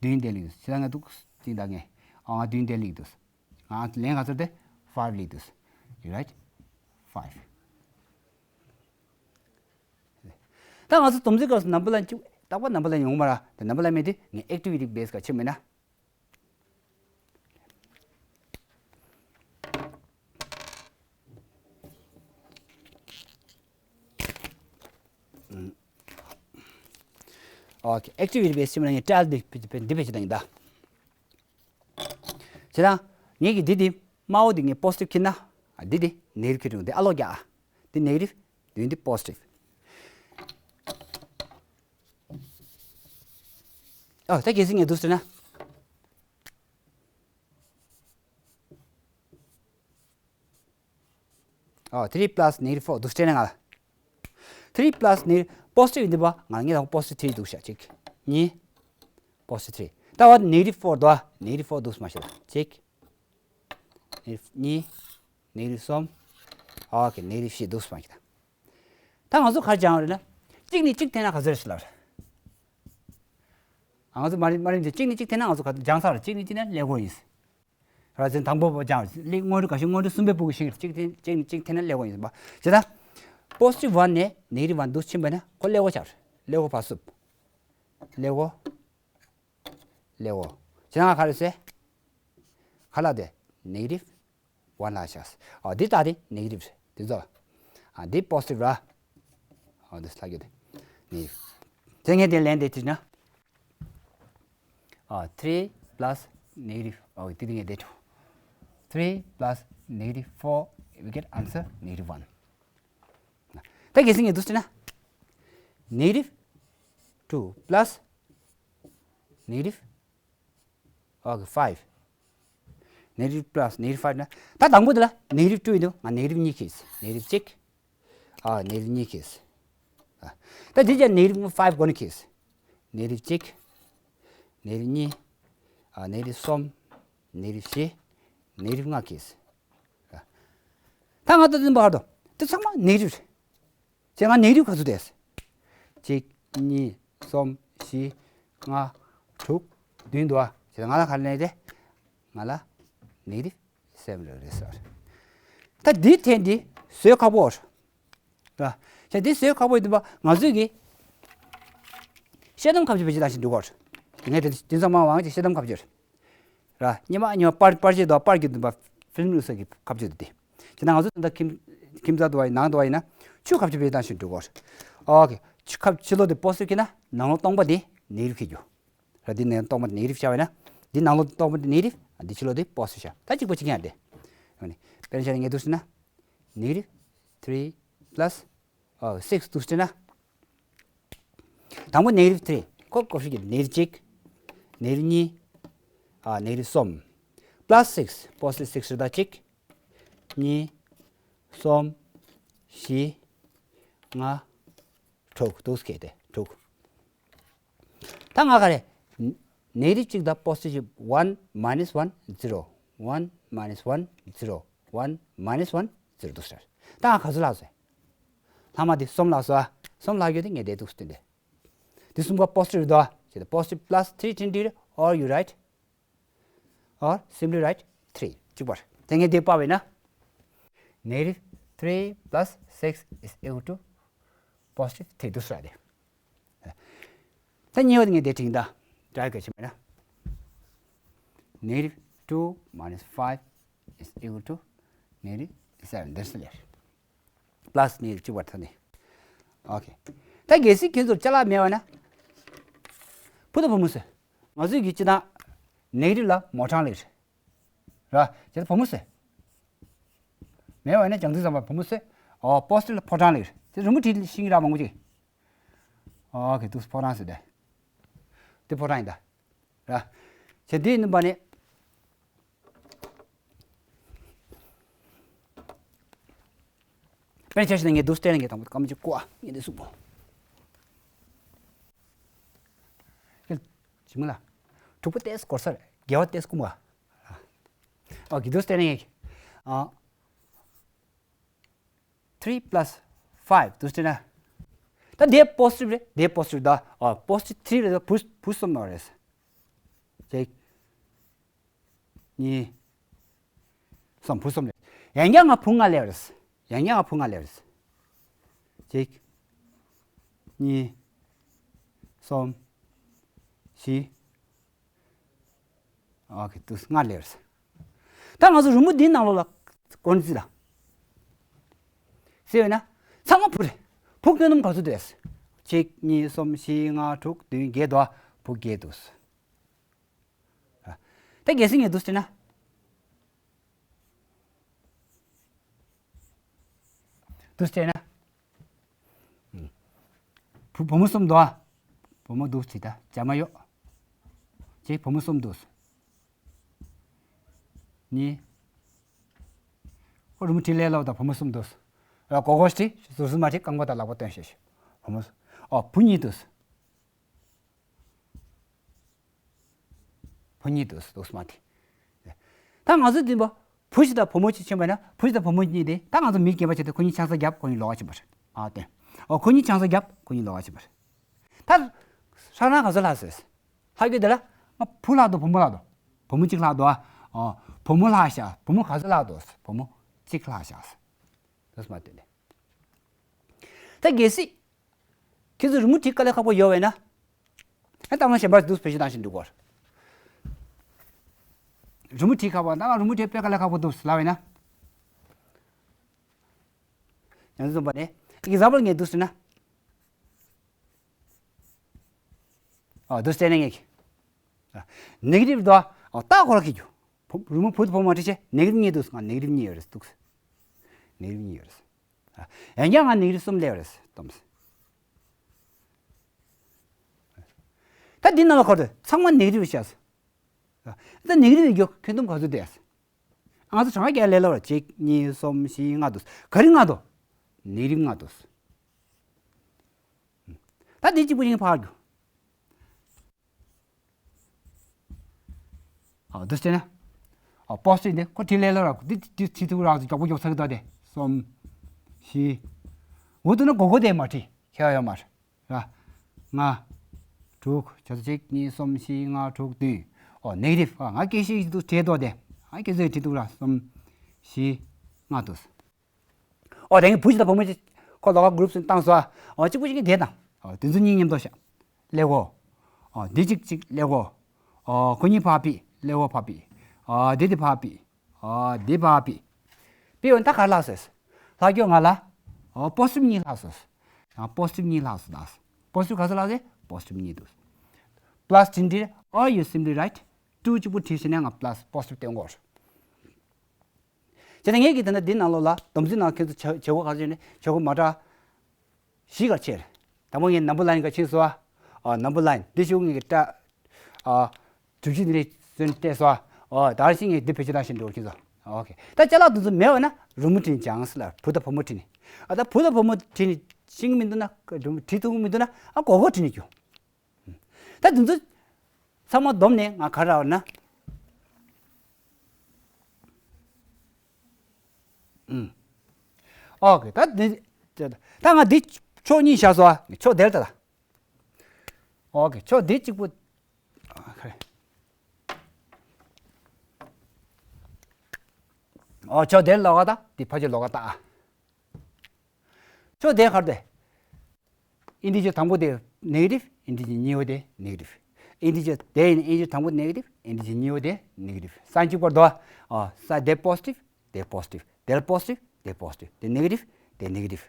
བདུན་དེ་ལ་འདུག་ཕྱི་ལ་ང་འདུག་ཏིག་ད་ངས་ཨང་བདུན་དེ་ལེགས་འདུག་ཨང་ལན་ག་ཚོད་དེ་five ལེགས་འདུག you write five ད་ང་ཚོ་སྡོམ་རྩིས་སྐབས་སུ་ནམ་བུ་ལ་གཅིག་རྟག་པར་ནམ་བུ་ལ་ཡོང་མ་ར། དེ་ནམ་བུ་ལ་མེད་དུས་ངས་activity base ག་ཕྱིན་མེད་ན། ཨོ་ཁེ། activity base ཕྱིན་མེད་ན་ངས་trial འདི་འདི་བེད་སྤྱོད་བཏང་ཡིན་ད། བྱས་ཙང་ངས་ཀྱི་འདི་འདི་དམར་པོ་འདི་ངས་positive ཁྱེར་ན། ཨ་འདི་འདི་negative ཁྱེར་འགྲོ། འདི་ཨ་ལོག་རྒྱག་ཨ་འདི་negative འདི་འདི་positive ཨ་ད་གལ་སྲིད་ངས་འདུག་ཟེར་ན། ཨོ་three plus negative four འདུག་སྤྲད་ན་ང་ལ། three plus negative positive ཡིན་པ་ང་ངས་དང་positive three འདུག་བཞག་གཅིག་གཉིས། positive three ད་བ་negative four འདུག་ཨ། negative four འདུག་མ་ཤེས་ལ་གཅིག negative གཉིས། negative གསུམ། ཨོ་ཁེ། negative བཞི་འདུག་མ་ཤེས་ད། ད་ང་ཚོ་ག་རེ་སྦྱང་བ་རེད་ན། གཅིག་ནས་གཅིག་འཐེན་ན་ག་ཚོད་རེད་ཟེར་ལབ་རེད། ང་ཚོ་མ་རིམ་མ་རིམ་གྱིས་གཅིག་ནས་གཅིག་འཐེན་ན་ང་ཚོ་ག་སྦྱང་ཚར་རེད། གཅིག་ནས་གཅིག་འཐེན་ན་ཀླད་ཀོར་ཡིན། ར་ཅན་དང་པོ་པོ་སྦྱང་བ་ལེགས། དངོས་གྲུབ་ག་ཤེད་དངོས་གྲུབ་གསུམ་པའི་ཕྲུ་གུ་ཤིང་རེད། གཅིག་འཐེན་གཅིག་ནས་གཅིག་འཐེན་ན་ཀླད་ཀོར་ཡིན་པ། བྱས་ཙང་positive one ནས་negative one འདུག་ཕྱིན་པ་ན་ཁོ་ཀླད་ཀོར་ཆགས་རེད། ཀླད་ཀོར་ཕར་སུབ། ཀླད་ཀོར། ཀླད་ཀོར། བྱས་ཙང་ང་ག་རེ་ཟེར། ག་ལ་དེ་negative one ལ་ཤག་ཨ་འདི་ལྟ་དེ་negative རེད། འདི་ཚོ་ལ། ཨ་འདི་positive ར། ཨ་འདི་ལྷག་རྒྱུ་དེ་negative དེ་ངས་དེ་ལན་དེ་བྲིས་ན། ཨ་three plus negative ཨོ་དེ་དེ་ངས་དེ་འགྲོ། three plus negative four we get answer negative one ད་གལ་སྲིད་ངས་འདུག་བྲིས་ན། negative two plus negative okay five negative plus negative five ན། ད་དང་པོ་དེ་ལ་negative two ཡིན་དུས་ང་negative གཉིས་ཁེལ། negative གཅིག་ཨ་negative གཉིས་ཁེལ། ཨ་ད་འདི་ཀྱང་negative five སྒོ་ནས་ཁེལ། negative གཅིག negative གཉིས། ཨ་negative གསུམ། negative བཞི། negative ལྔ་ཁེལ། ཨ་ད་ང་ཚོ་འདི་འབར་དོ་འདི་ཚང་མ་negative རེད། བྱས་ང་negative ག་ཚོད་བསྡད། གཅིག་གཉིས། གསུམ། བཞི། ལྔ། དྲུག་བདུན་འདུག་ཨ། བྱས་ང་ལ་ག་རེ་ལབ་དེ། ང་ལ་negative seven རེད་ཟེར། ད་འདི་འཐེན་འདི་བཟོ་ཁག་པོ་རེད། ར། བྱས་འདི་བཟོ་ཁག་པོ་ཡིན་དུས་ང་ཚོས་ཀྱི་ཤེལ་དམ་ཁ་གཅོད་བེད་སྤྱོད་བཏང་ཞིག་འགྲོ་གི་རེད། ངས་དེ་དེ་ཚང་མ་དབང་གི་ཤེལ་དམ་ཁ་གཅོད་རེད། ར། སྙེ་མ་སྙེ་མ་པར་པར་ཆས་དང་པར་གྱི་འདུན་པ་ཕིལམ་བླུགས་ས་གི་ཁ་གཅོད་དེ། དེ་ན་ང་ཚོ་ད་ལྟ་ཁྱིམ་ཁྱིམ་ཚང་དུ་བ་ཡིན་ནང་དུ་བ་ཡིན་ན་ཆུ་ཁ་གཅོད་བེད་སྤྱོད་བཏང་ཞིག་འགྲོ་གི་རེད། ཨོ་ཁེ། ཆུ་ཁ་ཕྱི་ལོགས་དེ་positive ཁེལ་ན་ནང་ལོགས་སྟོང་པ་དེ་negative ཁེལ་རྒྱུ། ར་འདི་ནས་སྟོང་པ་negative བྱ་བ་ཡིན་ན། འདི་ནང་ལོགས་སྟོང་པ་negative འདི་ཕྱི་ལོགས་དེ་positive བྱ། ད་གཅིག་པ་གཅིག་ཡང་དེ། ཡང་ནི། དཔེར་ན་ཆ་ནས་ངས་འདུག་ཟེར་ན། negative three plus ཨོ་six འདུག་ཟེར་ན། དང་པོ་negative three ཁོ་ཀོ་ཧྲི་གི་negative གཅིག negative གཉིས། ཨ་negative གསུམ། plus six positive six རེད་ད་གཅིག་གཉིས། གསུམ། བཞི། ལྔ། དྲུག་འདུག་ཟེར་གི་དེ་དྲུག་ད་ང་ག་རེ། negative གཅིག་དང་positive one minus one zero one minus one zero one minus one zero འདུག་ཟེར། ད་ང་ག་ཚོད་ལྷག་སོང་། ལྷག་མ་དེ་གསུམ་ལྷག་སོང་ཨ། གསུམ་ལྷག་ཡོད་དེ་ངས་དེ་འདུག་སྟོན་ཏེ། དེ་གསུམ་ཀ་positive རེད་དོ། བྱས་ཏེ་positive plus three འདྲ་འདྲ་རེད། Or you write or simply write three གཅིག་པར། དེ་ངས་དེ་པར་བས་ན། negative three plus six is equal to positive three འདུག་ཟེར་རེད། ད་གཉིས་པ་དེ་ངས་དེ་བྲིས་ད། try ག་ཕྱིན་པ་ན། negative two minus five is equal to negative seven འདིར་སླེབས། plus negative གཅིག་པར་ཐོན་ནས། ཨོ་ཁེ། ད་གལ་སྲིད་ཁྱེད་ཚོར་ཅ་ལག་མེད་པ་ན། བུ་དང་བུ་མོ་ཟེར། ང་ཚོས་ཀྱི་སྤྱི་བཏང་། negative ལ་མོ་གྲངས་ལེགས། ར། ཁྱེད་ཚོ་བུ་མོ་ཟེར། མེད་པ་ན་ཀྱང་འཛིན་བསམ་པ་བུ་མོ་ཟེར། ཨོ་positive ལ་ཕོ་གྲངས་ལེགས། ཁྱེད་རི་མོ་བྲིས་ཤིང་ར་མང་པོ་ཅིག་ཨོ་ཁེ་འདུག་ཕོ་གྲངས་ཟེར་དེ། དེ་ཕོ་གྲངས་ཡིན་ད། ར། ཁྱེད་དེ་ནུས་པ་ནི། དཔེར་ཆ་བཞག་ན་ངས་འདུག་སྟེ་ངས་དང་པོ་སྐར་མ་གཅིག་བཀོག་ཨ། ངས་འདི་གཟུགས་པོ། ཁྱེད་ཇི་མ་ལ། དྲུག་པ་ཏེས་སྐོར་ས་རེད། བརྒྱད་པ་ཏེས་ཀུམ་པ། ཨོ་ཁེ་འདུག་སྟེ་ངས། ཨ། three plus five འདུག་སྟེ་ན། ད་དེ་positive རེད། དེ་positive ད། ཨ་positive three རེད། བུ་བུ་གསུམ་ནོ་རེད། ཅེག་གཉིས། གསུམ། བུ་གསུམ་ལས། ཡང་བསྐྱར་ང་བུ་ལྔ་སླེབས་རེད། ཡང་བསྐྱར་ང་བུ་ལྔ་སླེབས་རེད། གཅིག་གཉིས། གསུམ། བཞི། ཨོ་ཁེ། འདུག་ལྔ་སླེབས་རེད། ད་ང་ཚོ་རི་མོ་འདིའི་ནང་ལོགས་ལ་སྐོར་རྩིས་ལ། ཟེར་བས་ན། ཚང་མ་བུ་རེད། བུ་ཁྱོན་བསྡོམས་ག་ཚོད་འདུག་གཅིག་གཉིས། གསུམ། བཞི། ལྔ། དྲུག་བདུན། བརྒྱད་འདུག་བུ་བརྒྱད་འདུག་ད་གལ་སྲིད་ངས་འདུག་བྱས་ན། འདུག་བྱས་ན། བུ་བུ་མོ་གསུམ་འདུག་བུ་མོ་འདུག་བྱས་ད་བྱ་མ་ཡོད། ཅེས་བུ་མོ་གསུམ་འདུག་གཉིས། ཨོ་རི་མོ་བྲིས་ལས་སླ་བོ་དང་བུ་མོ་གསུམ་འདུག་ཨ་གོ་གོ་ཞིག་ཟུར་ཟུར་མ་བྲིས། རྐང་པ་དང་ལག་པ་སྟོན་ཤེས་ཤིག་བུ་མོ་གསུམ། ཨོ་བུ་གཉིས་འདུག་བུ་གཉིས་འདུག་འདུག་མ་བྲིས། ད་ང་ཚོ་འདི་པ་བུ་ཞིག་དང་བུ་མོ་གཅིག་ཕྱིན་པ་ན། བུ་ཞིག་དང་བུ་མོ་གཉིས་དེ་ད་ང་ཚོ་མི་རྒན་པ་བྱས་ཏེ་ཁོ་གཉིས་ཆང་ས་བརྒྱབ། ཁོ་གཉིས་ལོགས་ཀ་ཕྱིན་པ་རེད། ཨ་སྟོན། ཨོ་ཁོ་གཉིས་ཆང་ས་བརྒྱབ། ཁོ་གཉིས་ལོགས་ཀ་ཕྱིན་པ་རེད། ད་ཧྲ་ན་ག་ཚོད་ལྷག་སོང་། ལྷག་རྒྱུ་དེ་ལ་ང་བུ་ལྷག་འདུག་བུ་མོ་ལྷག་འདུག་བུ་མོ་གཅིག་ལྷག་འདུག་ཨ། ཨོ་བུ་མོ་ལྷག་ཤག་བུ་མོ་ག་ཚོད་ལྷག་འདུག་བུ་མོ་གཅིག་ལྷག་ཤག་འདུག་མ་བསྟན་ནས། ད་གལ་སྲིད་ཁྱེད་ཚོ་རི་མོ་བྲིས་དཀའ་ལས་ཁག་པོ་ཡོད་པས་ན། ཨ་ལྟ་མ་གཞན་པ་འདུག་བེད་སྤྱོད་བཏང་བཞིན་འགྲོ་གོ། རི་མོ་བྲིས་ཁག་པོ། ད་ང་རི་མོ་བྲིས་དཔེ་དཀའ་ལས་ཁག་པོ་འདུག་ལབ་པས་ན། ཡང་འཛོམས་པ་ནས་ཨེག་ཛམ་པལ་ངས་འདུག་ཟེར་ན། ཨ་འདུག་ཟེར་ན་ངས་ཀྱི། ནེ་གེ་ཊིབ་དོ། ཨ་ད་ཁོ་ར་ཁྱེད་རྒྱུ། བུ་རི་མོ་བུ་དང་བུ་མོ་བྲིས་བྱས་ནེ་གེ་ཊིབ་གཉིས་འདུག་ང་ནེ་གེ་ཊིབ་གཉིས་ཡོད་རེད་འདུག་ནེ་གེ་ཊིབ་གཉིས་ཡོད་རེད། ཡང་བསྐྱར་ང་ནེ་གེ་ཊིབ་གསུམ་སླེབས་རེད་སྟོམས། ད་འདི་ནང་ལ་ཁོ་རེ་ཚང་མ་ནེ་གེ་ཊིབ་བྱས། ད་ནེ་གེ་ཊིབ་ཡོད་རྒྱུ་ཁྱོན་བསྡོམས་ག་ཚོད་འདུག་ང་ཚོ་གྲངས་ཀ་རྒྱག་ལས་སླ་བོ་རེད། གཅིག་གཉིས། གསུམ། བཞི། ལྔ་འདུག་ག་རེ་ལྔ་འདུག་ནེ་གེ་ཊིབ་ལྔ་འདུག་ད་འདི་གཅིག་པུ་ཞིག་ཕར་རྒྱུག་ཨ་འདུག་སེ་བྱས་ན། ཨ་པོ་སི་ཊིབ་འདི་ཁོ་བྲིས་ལས་སླ་བོ་རེད། འདི་འདི་བྲིས་ཐུབ་ར་མགྱོགས་པོ་མགྱོགས་ཚར་གི་འདུག་སྟེ། གསུམ། བཞི། འོ་འདུག་ན་གོ་གོ་དེ་མ་བྲིས་ཁྱད་ཡོད་མ་རེད། ར། ལྔ། དྲུག་བྱས་ཙང་གཅིག་གཉིས། གསུམ། བཞི། ལྔ། དྲུག་བདུན། ཨོ་ནེ་གེ་ཊིབ། ཨ་ང་སྐད་ཆ་ཞིག་འདུག་བྲིས་འདུག་སྟེ། ཨ་སྐད་ཆ་བྲིས་འདུག་ར། གསུམ། བཞི། ལྔ་འདུག་ཨོ་དེ་ངས་བུ་ཞིག་དང་བུ་མོ་ཞིག་ཁོ་ལོགས་ཀ་གུ་རུབ་བཏང་སོང་། ཨོ་གཅིག་པུ་ཞིག་གིས་དེ་དང་། ཨོ་དེ་ཚོ་གཉིས་མཉམ་དུ་བཞག་ཀླད་ཀོར། ཨོ་འདི་གཅིག་གཅིག་ཀླད་ཀོར། ཨོ་ཁོ་གཉིས་ཕར་ཕུད། ཀླད་ཀོར་ཕར་ཕུད། ཨོ་འདི་དེ་ཕར་ཕུད། ཨོ་འདི་ཕར་ཕུད། ཕུད་ཡོང་ད་ག་རེ་ལྷག་སོང་། ལྷག་རྒྱུ་ང་ལ། ཨོ་པོ་སི་ཊིབ་གཉིས་ལྷག་སོང་། ཡང་པོ་སི་ཊིབ་གཉིས་ལྷག་སོང་ད། པོ་སི་ཊིབ་ག་ཚོད་ལྷག་སོང་། པོ་སི་ཊིབ་གཉིས་འདུག་པ་ལ་སི་བྲིས་འདི་རེད། Or you simply write two གཅིག་པུ་བྲིས་ཟིན་ན་ང་པ་ལ་སི་པོ་སི་ཊིབ་བསྟན་དགོས། བྱས་ཙང་ངས་ཀྱིས་ད་ལྟ་འདི་ནང་ལོགས་ལ་སྡོམ་རྩིས་ནང་ཁྱེད་ཚོ་བྱ་བྱེད་སྒོ་ག་རེ་བྱས་ནས་བྱེད་སྒོ་མ་འདྲ་བཞི་ག་ཕྱེ་རེད། དང་པོ་ངས་ནམ་བར་ལའིན་ག་ཕྱིན་སོང་། ཨ་ནམ་བར་ལའིན་འདི་ཞུ་ངས་ཀྱི་སྐྲ། ཨ་གྲུ་བཞི་འདི་རེད་ཟེར་ནས་བལྟས་སོང་། ཨོ་ད་རེས་ཤིག་ངས་འདི་བེད་སྤྱོད་བཏང་བཞིན་འགྲོ་ཁྱེད་ཚོ། ཨོ་ཁེ། ད་ཅ་ལག་འདི་ཚོ་མེད་པ་ན་རི་མོ་བྲིས་ནས་སྦྱངས་ཟེར་ལ། བུ་དང་བུ་མོ་བྲིས་ནས། ཨ་ད་བུ་དང་བུ་མོ་བྲིས་ནས་ཤེས་ཀྱི་མི་འདུག་ན། རི་མོ་བྲིས་ཐུབ་ཀྱི་མི་འདུག་ན། ཨ་གོ་གོ་བྲིས་ནས་རྒྱུགས། ད་དེ་ཚོ་ཚང་མ་བསྡོམས་ནས་ང་ག་རེ་རག་ན། ཨུམ། ཨོ་ཁེ། ད་འདི་ད་ང་འདི་ཕྱོགས་གཉིས་བཞག་སོང་། ཕྱོགས་དེར་ད་ད། ཨོ་ཁེ། ཕྱོགས་འདི་གཅིག་པུ། ཨོ་ཁེ། ཨོ་ཕྱོགས་དེར་ལོགས་ཀ་ད། འདི་ཕ་ཕྱོགས་ལོགས་ཀ་ད། ཕྱོགས་དེ་ག་རེ་དེ། ཨིན་ཊི་ཇར་དང་པོ་དེ་ནེ་གེ་ཊིབ། ཨིན་ཊི་ཇར་གཉིས་པ་དེ་ནེ་གེ་ཊིབ། ཨིན་ཊི་ཇར་དེ་ཡིན། ཨིན་ཊི་ཇར་དང་པོ་ནེ་གེ་ཊིབ། ཨིན་ཊི་ཇར་གཉིས་པ་དེ་ནེ་གེ་ཊིབ། སའིན་གཅིག་པ་རེད་དོ། ཨ་ས་དེ་པོ་སི་ཊིབ། དེ་པོ་སི་ཊིབ། དེ་པོ་སི་ཊིབ། དེ་ནེ་གེ་ཊིབ། དེ་ནེ་གེ་ཊིབ།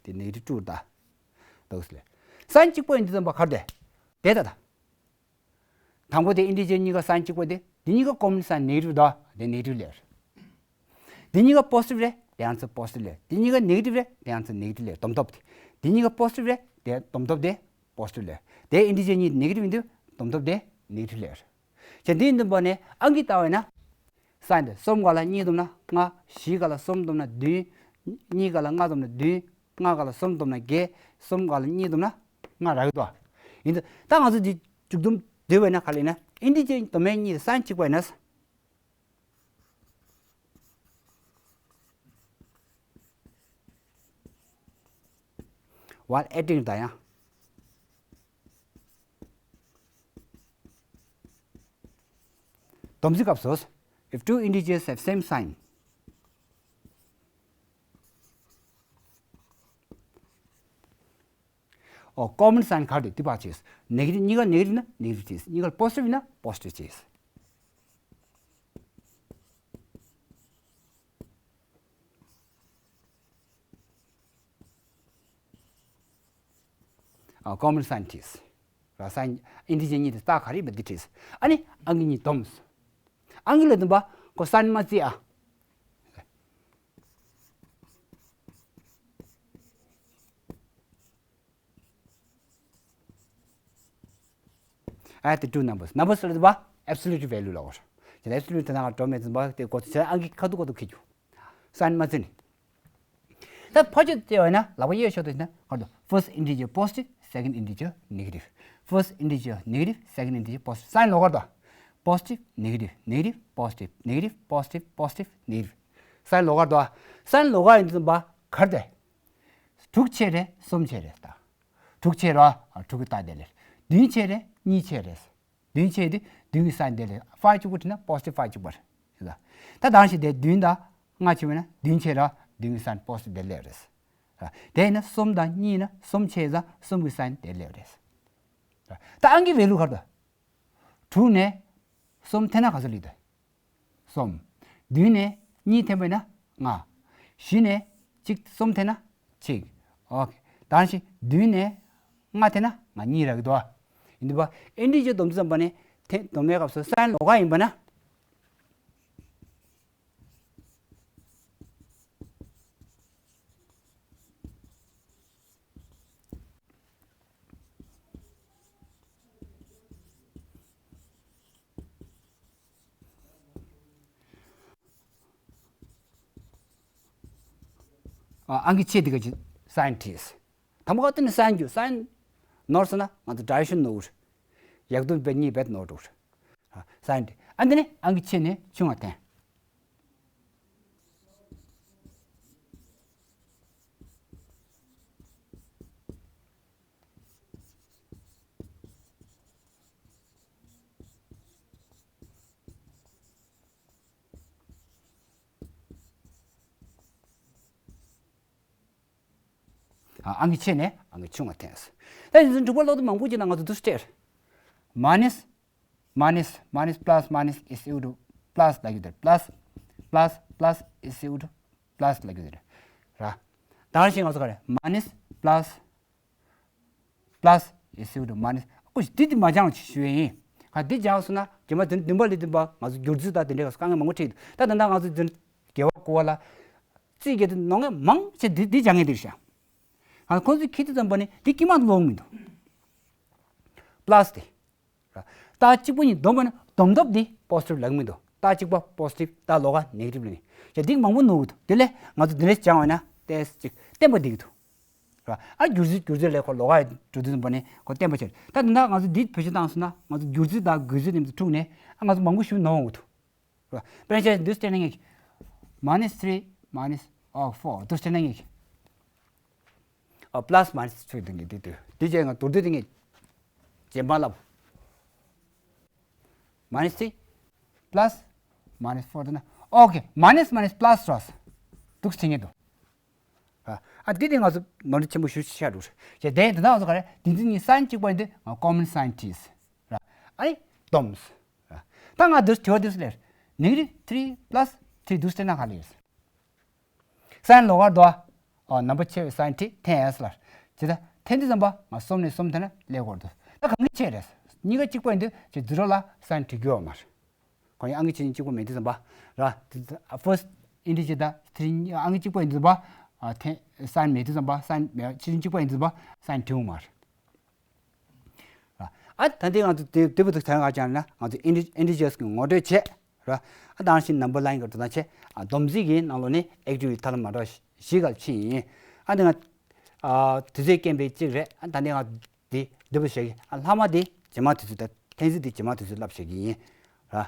དེ་ནེ་གེ་ཊིབ་ཊུ་ད། འདུག་སེ་ལས། སའིན་གཅིག་པ་ཡིན་དུས་ཙམ་པ་ག་རེ་དེ། དེ་ད་ད། དང་པོ་དེ་ཨིན་ཊི་ཇར་གཉིས་ཀ་སའིན་གཅིག་པ་དེ། དེ་གཉིས་ཀ་ཀོ་མན་སའིན་ནེ་གེ་ཊིབ་དོ། དེ་ནེ་གེ་ཊིབ་སླེབས། དེ་གཉིས་ཀ་པོ་སི་ཊིབ་རེད། དེ་ཡང་ཚུར་པོ་སི་ཊིབ་སླེབས། དེ་གཉིས་ཀ་ནེ་གེ་ཊིབ་རེད། དེ་ཡང་ཚུར་ནེ་གེ་ཊིབ་སླེབས། བསྡོམས་ཐོབ་དེ། དེ་གཉིས་ཀ་པོ་སི་ཊིབ་རེད། དེ་བསྡོམས་ཐོབ་དེ་པོ་སི་ཊིབ་སླེབས། དེ་ཨིན་ཊི་ཇར་གཉིས་ནེ་གེ་ཊིབ་ཡིན་དུས་བསྡོམས་ཐོབ་དེ་ནེ་གེ་ཊིབ་སླེབས། བྱས་དེ་ཡིན་དུས་པ་ནས་ཨང་ཀི་བཏང་བས་ན། སའིན་དེ་གསུམ་ག་ལ་གཉིས་བསྡོམས་ན་ལྔ། བཞི་ག་ལ་གསུམ་བསྡོམས་ན་བདུན། གཉིས་ག་ལ་ལྔ་བསྡོམས་ན་བདུན། ལྔ་ག་ལ་གསུམ་བསྡོམས་ན་བརྒྱད། གསུམ་ག་ལ་གཉིས་བསྡོམས་ན་ལྔ་རག་གི་འདུག་ཡིན་དུས་ད་ང་ཚོ་འདི་མཇུག་བསྡོམས་བསྡུས་པ་ཡིན་ན་ག་རེ་ཡིན་ན། ཨིན་ཊི་ཇར་བསྡོམས་ཡས་གཉིས་སའིན་གཅིག་པ་ཡིན་ན། While adding ད་ཡང་། སྡོམ་རྩིས་སྐབས་སུ། If two integers have same sign, ཨོ། common sign ག་རེ་འདུག་འདི་ཕར་བྱས། negative། གཉིས་ཀ་negative ན་negative བྱས། གཉིས་ཀ་positive ཡིན་ན་positive བྱས། ཨ། common sign བྲིས། ར། sign integer གཉིས་དེ་རྟགས་ག་རེ་ཡིན་པ་འདི་བྲིས། ཨ་ནི་ཨང་ཀི་གཉིས་བསྡོམས། ཨང་ཀི་ལ་བསྡོམས་པ་ཁོ་sign མ་བརྩི་ཨ། Add the two numbers. numbers ལ་བསྡོམས་པ་absolute value ལ་འོར། ཁྱེད་absolute དེ་ནང་འགྲོ་མེད་བསྡོམས་པ་དེ་གོ་ཚེ་ཨང་ཀི་ཁ་ཐུག་ཁ་ཐུག་འཁེལ་རྒྱུ། sign མ་བརྩི་ནི། ད་ཕར་ཕྱོགས་བལྟས་པ་ན་ལག་པ་གཡས་ཕྱོགས་དུ་ན་ག་རེ་འདུག first integer positive, second integer negative. first integer negative, second integer positive. sign ལོགས་ཀར་འདུག positive, negative, negative, positive, negative, positive, positive, negative. sign ལོགས་ཀར་འདུག sign ལོགས་ཀ་ཡིན་དུས་ཙམ་པ་ག་རེ་རེད། དྲུག་ཆད་རེད། གསུམ་ཆད་རེད་ད། དྲུག་ཆད་རེད་བ། དྲུག་གི་རྟགས་དེ་ལས། བདུན་ཆད་རེད། གཉིས་ཆད་རེད། བདུན་ཆད་དེ་བདུན་གྱི་sign དེ་ལས་five གཅིག་པོ་བྲིས་ན་positive five གཅིག་པ་རེད། ད་དང་ཞིག་དེ་བདུན་དང་ལྔ་ཆད་པ་ན་བདུན་ཆད་ར་བདུན་གྱི་sign positive དེ་སླེབས་རེད། དེ་ཡིན་ན་གསུམ་དང་གཉིས་ན་གསུམ་ཆད་ཙང་གསུམ་གྱི་sign དེ་སླེབས་རེད། ད་ཨང་ཀི་value ག་རེ་འདུག་དྲུག་ནས་གསུམ་འཐེན་ན་ག་ཚོད་སླེབས་འདུག་གསུམ། བདུན་ནས་གཉིས་འཐེན་པ་ཡིན་ན་ལྔ། བཞི་ནས་གཅིག་གསུམ་འཐེན་ན་གཅིག་ཨོ་ཁེ། དང་ཞིག་བདུན་ནས་ལྔ་འཐེན་ན་ང་གཉིས་རག་གི་འདུག་ཡིན་དུས་པ་ཨིན་ཊི་ཇར་བསྡོམས་དུས་ཙམ་པ་ནས་འཐེན་བསྡོམས་པའི་སྐབས་སུ་སའིན་ལོགས་ཀ་ཡིན་པ་ན། ཨ། ཨང་ཀི་ཕྱེད་འདི་ག་ཅིག་སའིན་བྲིས། དང་པོ་ཁ་ཏོན་ནས་སའིན་རྒྱུ་སའིན་ནོར་སོང་ན་ང་ཚོ་ཌའི་རེག་ཤན་ནོར། ཡག་སྡུག་བེད་གཉིས་བེད་ནོར་འགྲོ། ཨ། སའིན་བྲིས། ཨ། འདི་ནས་ཨང་ཀི་ཕྱེད་ནས་ཆུང་བ་འཐེན། ཨ། ཨང་ཀི་ཕྱེད་ནས་ཨང་ཀི་ཆུང་བ་འཐེན། ད་ཡིན་ཙང་འབྲུག་པ་ཀློག་དེབ་མང་པོ་ཅིག་ནང་ང་ཚོ་འདུག་སེ་སྤྲད། minus minus minus plus minus is equal to plus ལབ་རྒྱུ་དེ་རེད། plus plus plus is equal to plus ལབ་རྒྱུ་དེ་རེད། ར། ད་ག་ནང་བཞིན་ང་ཚོ་ག་རེ་minus plus plus is equal to minus ཀུ་ཤུ་འདི་འདི་མ་སྦྱངས་ཞུ་ཡས་ཡིན། ག་འདི་སྦྱངས་སོང་ན་རྗེས་མ་དེ་བདུན་པ་ལས་བདུན་པ་ང་ཚོ་སྒྱུར་རྩིས་དང་དེ་འདྲའི་སྐབས་སུ་དཀའ་ངལ་མང་པོ་འཕྲད་ཀྱི་འདུག་ད་ད་ལྟ་ང་ཚོ་འདི་དགེ་བ་དགུ་པ་ལ་རྩིས་དགེ་དེ་ནོར་ངེས་མང་ཆེ་འདི་འདི་སྦྱང་ངེས་འདུག་ཤག་ང་ཁོང་ཚོས་ཁྱེད་ཚོ་ཙམ་པ་ནི་འདི་དཀྱིལ་མ་ཀློག་མི་འདུག plus དེ། རྟགས་གཅིག་པ་གཉིས་བསྡོམས་པ་ནི་བསྡོམས་སྟོབས་འདི་པོ་སི་ཊིབ་ལབ་མི་འདུག་རྟགས་གཅིག་པ་པོ་སི་ཊིབ་རྟགས་ལོགས་ཀ་ནེ་གེ་ཊིབ་ལབ་ནི། ཡ་འདི་མང་པོ་ནོར་གི་འདུག་དེ་ལས་ང་ཚོ་འདི་འདྲ་སྦྱངས་པ་ན་ཏོག་ཙམ་ཅིག་བརྟན་པོ་བསྡད་ཀྱི་འདུག་ར། ཨ། སྒྱུར་རྩིས་སྒྱུར་རྩིས་ལས་ཁོ་ལོགས་ཀ་འགྲོ་དུས་ཙམ་པ་ནི་ཁོ་བརྟན་པོ་ཆགས། ད་ད་ལྟ་ང་ཚོ་འདི་བེད་སྤྱོད་བཏང་སོང་ན་ང་ཚོ་སྒྱུར་རྩིས་དང་བགོ་རྩིས་དེ་ཚོ་འཁྲུགས་ནས་ཨ་ང་ཚོ་མང་པོ་ཞིག་ནོར་འོང་གི་འདུག་ར། དཔེར་ན་ཆ་འདི་སྤྲད་ན་ངེས་ཀྱི་minus three minus ཨ་four འདི་སྤྲད་ན་ངེས་ཀྱི་ཨ་plus minus three འདི་ངེས་འདི་འདི་འདི་བྱས་ང་མདོར་བསྡུས་འདི་ངེས་རྗེས་མ་ལབ། minus three plus minus four འདི་ན་ཨོ་ཁེ། minus minus plus རོ། འདུག་སེ་ངེས་འདུག་ཨ། འདི་དེ་ང་ཚོ་ནོར་འཁྲུལ་ཆེན་པོ་ཞེ་པོ་ཆགས་འདུག་ཡ་དེ་ད་ང་ཚོ་ག་རེ་འདི་འདི་གཉིས་སའིན་གཅིག་པ་ཡིན་དུས་ང་ཀོ་མན་སའིན་བྲིས། ར། ཨ་ནི་བསྡོམས། ར། ད་ང་འདིར་དྲི་བ་འདི་སུ་ལས། negative three plus three འདུག་སེ་ན་ག་ལས། སའིན་ལོགས་ཀར་འདུག་ཨ། ནམ་བར་ཆད་པའི་སའིན་ཏྲི་འཐེན་ཡས་ལ། ཇི་ལྟར་འཐེན་དུས་ཙམ་པ་ང་གསུམ་ནས་གསུམ་འཐེན་ན་ཀླད་ཀོར་འདུག་ད་གང་གི་ཆེད་རེད། གཉིས་ཀ་གཅིག་པ་ཡིན་དུས་ཇི་ཛི་རོ་ལ་སའིན་བྲི་རྒྱུ་ཡོད་མ་རེད། ཁོ་ཡང་ཨང་ཀི་ཆ་རྐྱེན་གཅིག་པ་མེད་དུས་ཙམ་པ། ར། ཕར་སི་ཊི་ཨིན་ཊི་ཇར་དང་ཐི་རི་ཨང་ཀི་གཅིག་པ་ཡིན་དུས་ཙམ་པ། ཨ། འཐེན་སའིན་མེད་དུས་ཙམ་པ་སའིན་མེད་ཆ་རྐྱེན་གཅིག་པ་ཡིན་དུས་ཙམ་པ་སའིན་བྲི་འོང་མ་རེད། ར། ཨ་ད་འདི་ང་ཚོ་དེ་དེ་བུ་དུ་དེ་ང་ཅང་ན་ང་ཚོ་ཨིན་ཊི་ཨིན་ཊི་ཇར་གྱི་ངོ་སྤྲོད་བྱས། ར། ཨ་དང་ཞིང་ནམ་བར་ལའིན་གྱི་འགྲོ་སྟངས་བྱས། ཨ་བསྡོམས་རྩིས་ཀྱི་ནང་ལོགས་ནས་ཨེག་ཊི་ཝི་ཊི་ཐ་ལམ་མ་འགྲོ་བཞི་གར་ཕྱིན་ཡིན། ཨ་འདི་ང་ཨ་དུས་ཚོད་རྐྱེན་པས་གཅིག་རེད། ཨ་ད་འདི་ང་འདི་འདི་བུ་ཞིག་ཨ་ལྷག་མ་འདི་རྗེས་མ་དུས་ཚོད་ད་འཐེན་རྩིས་འདི་རྗེས་མ་དུས་ཚོད་ལབ་བྱེད་ཀྱི་ཡིན། ར།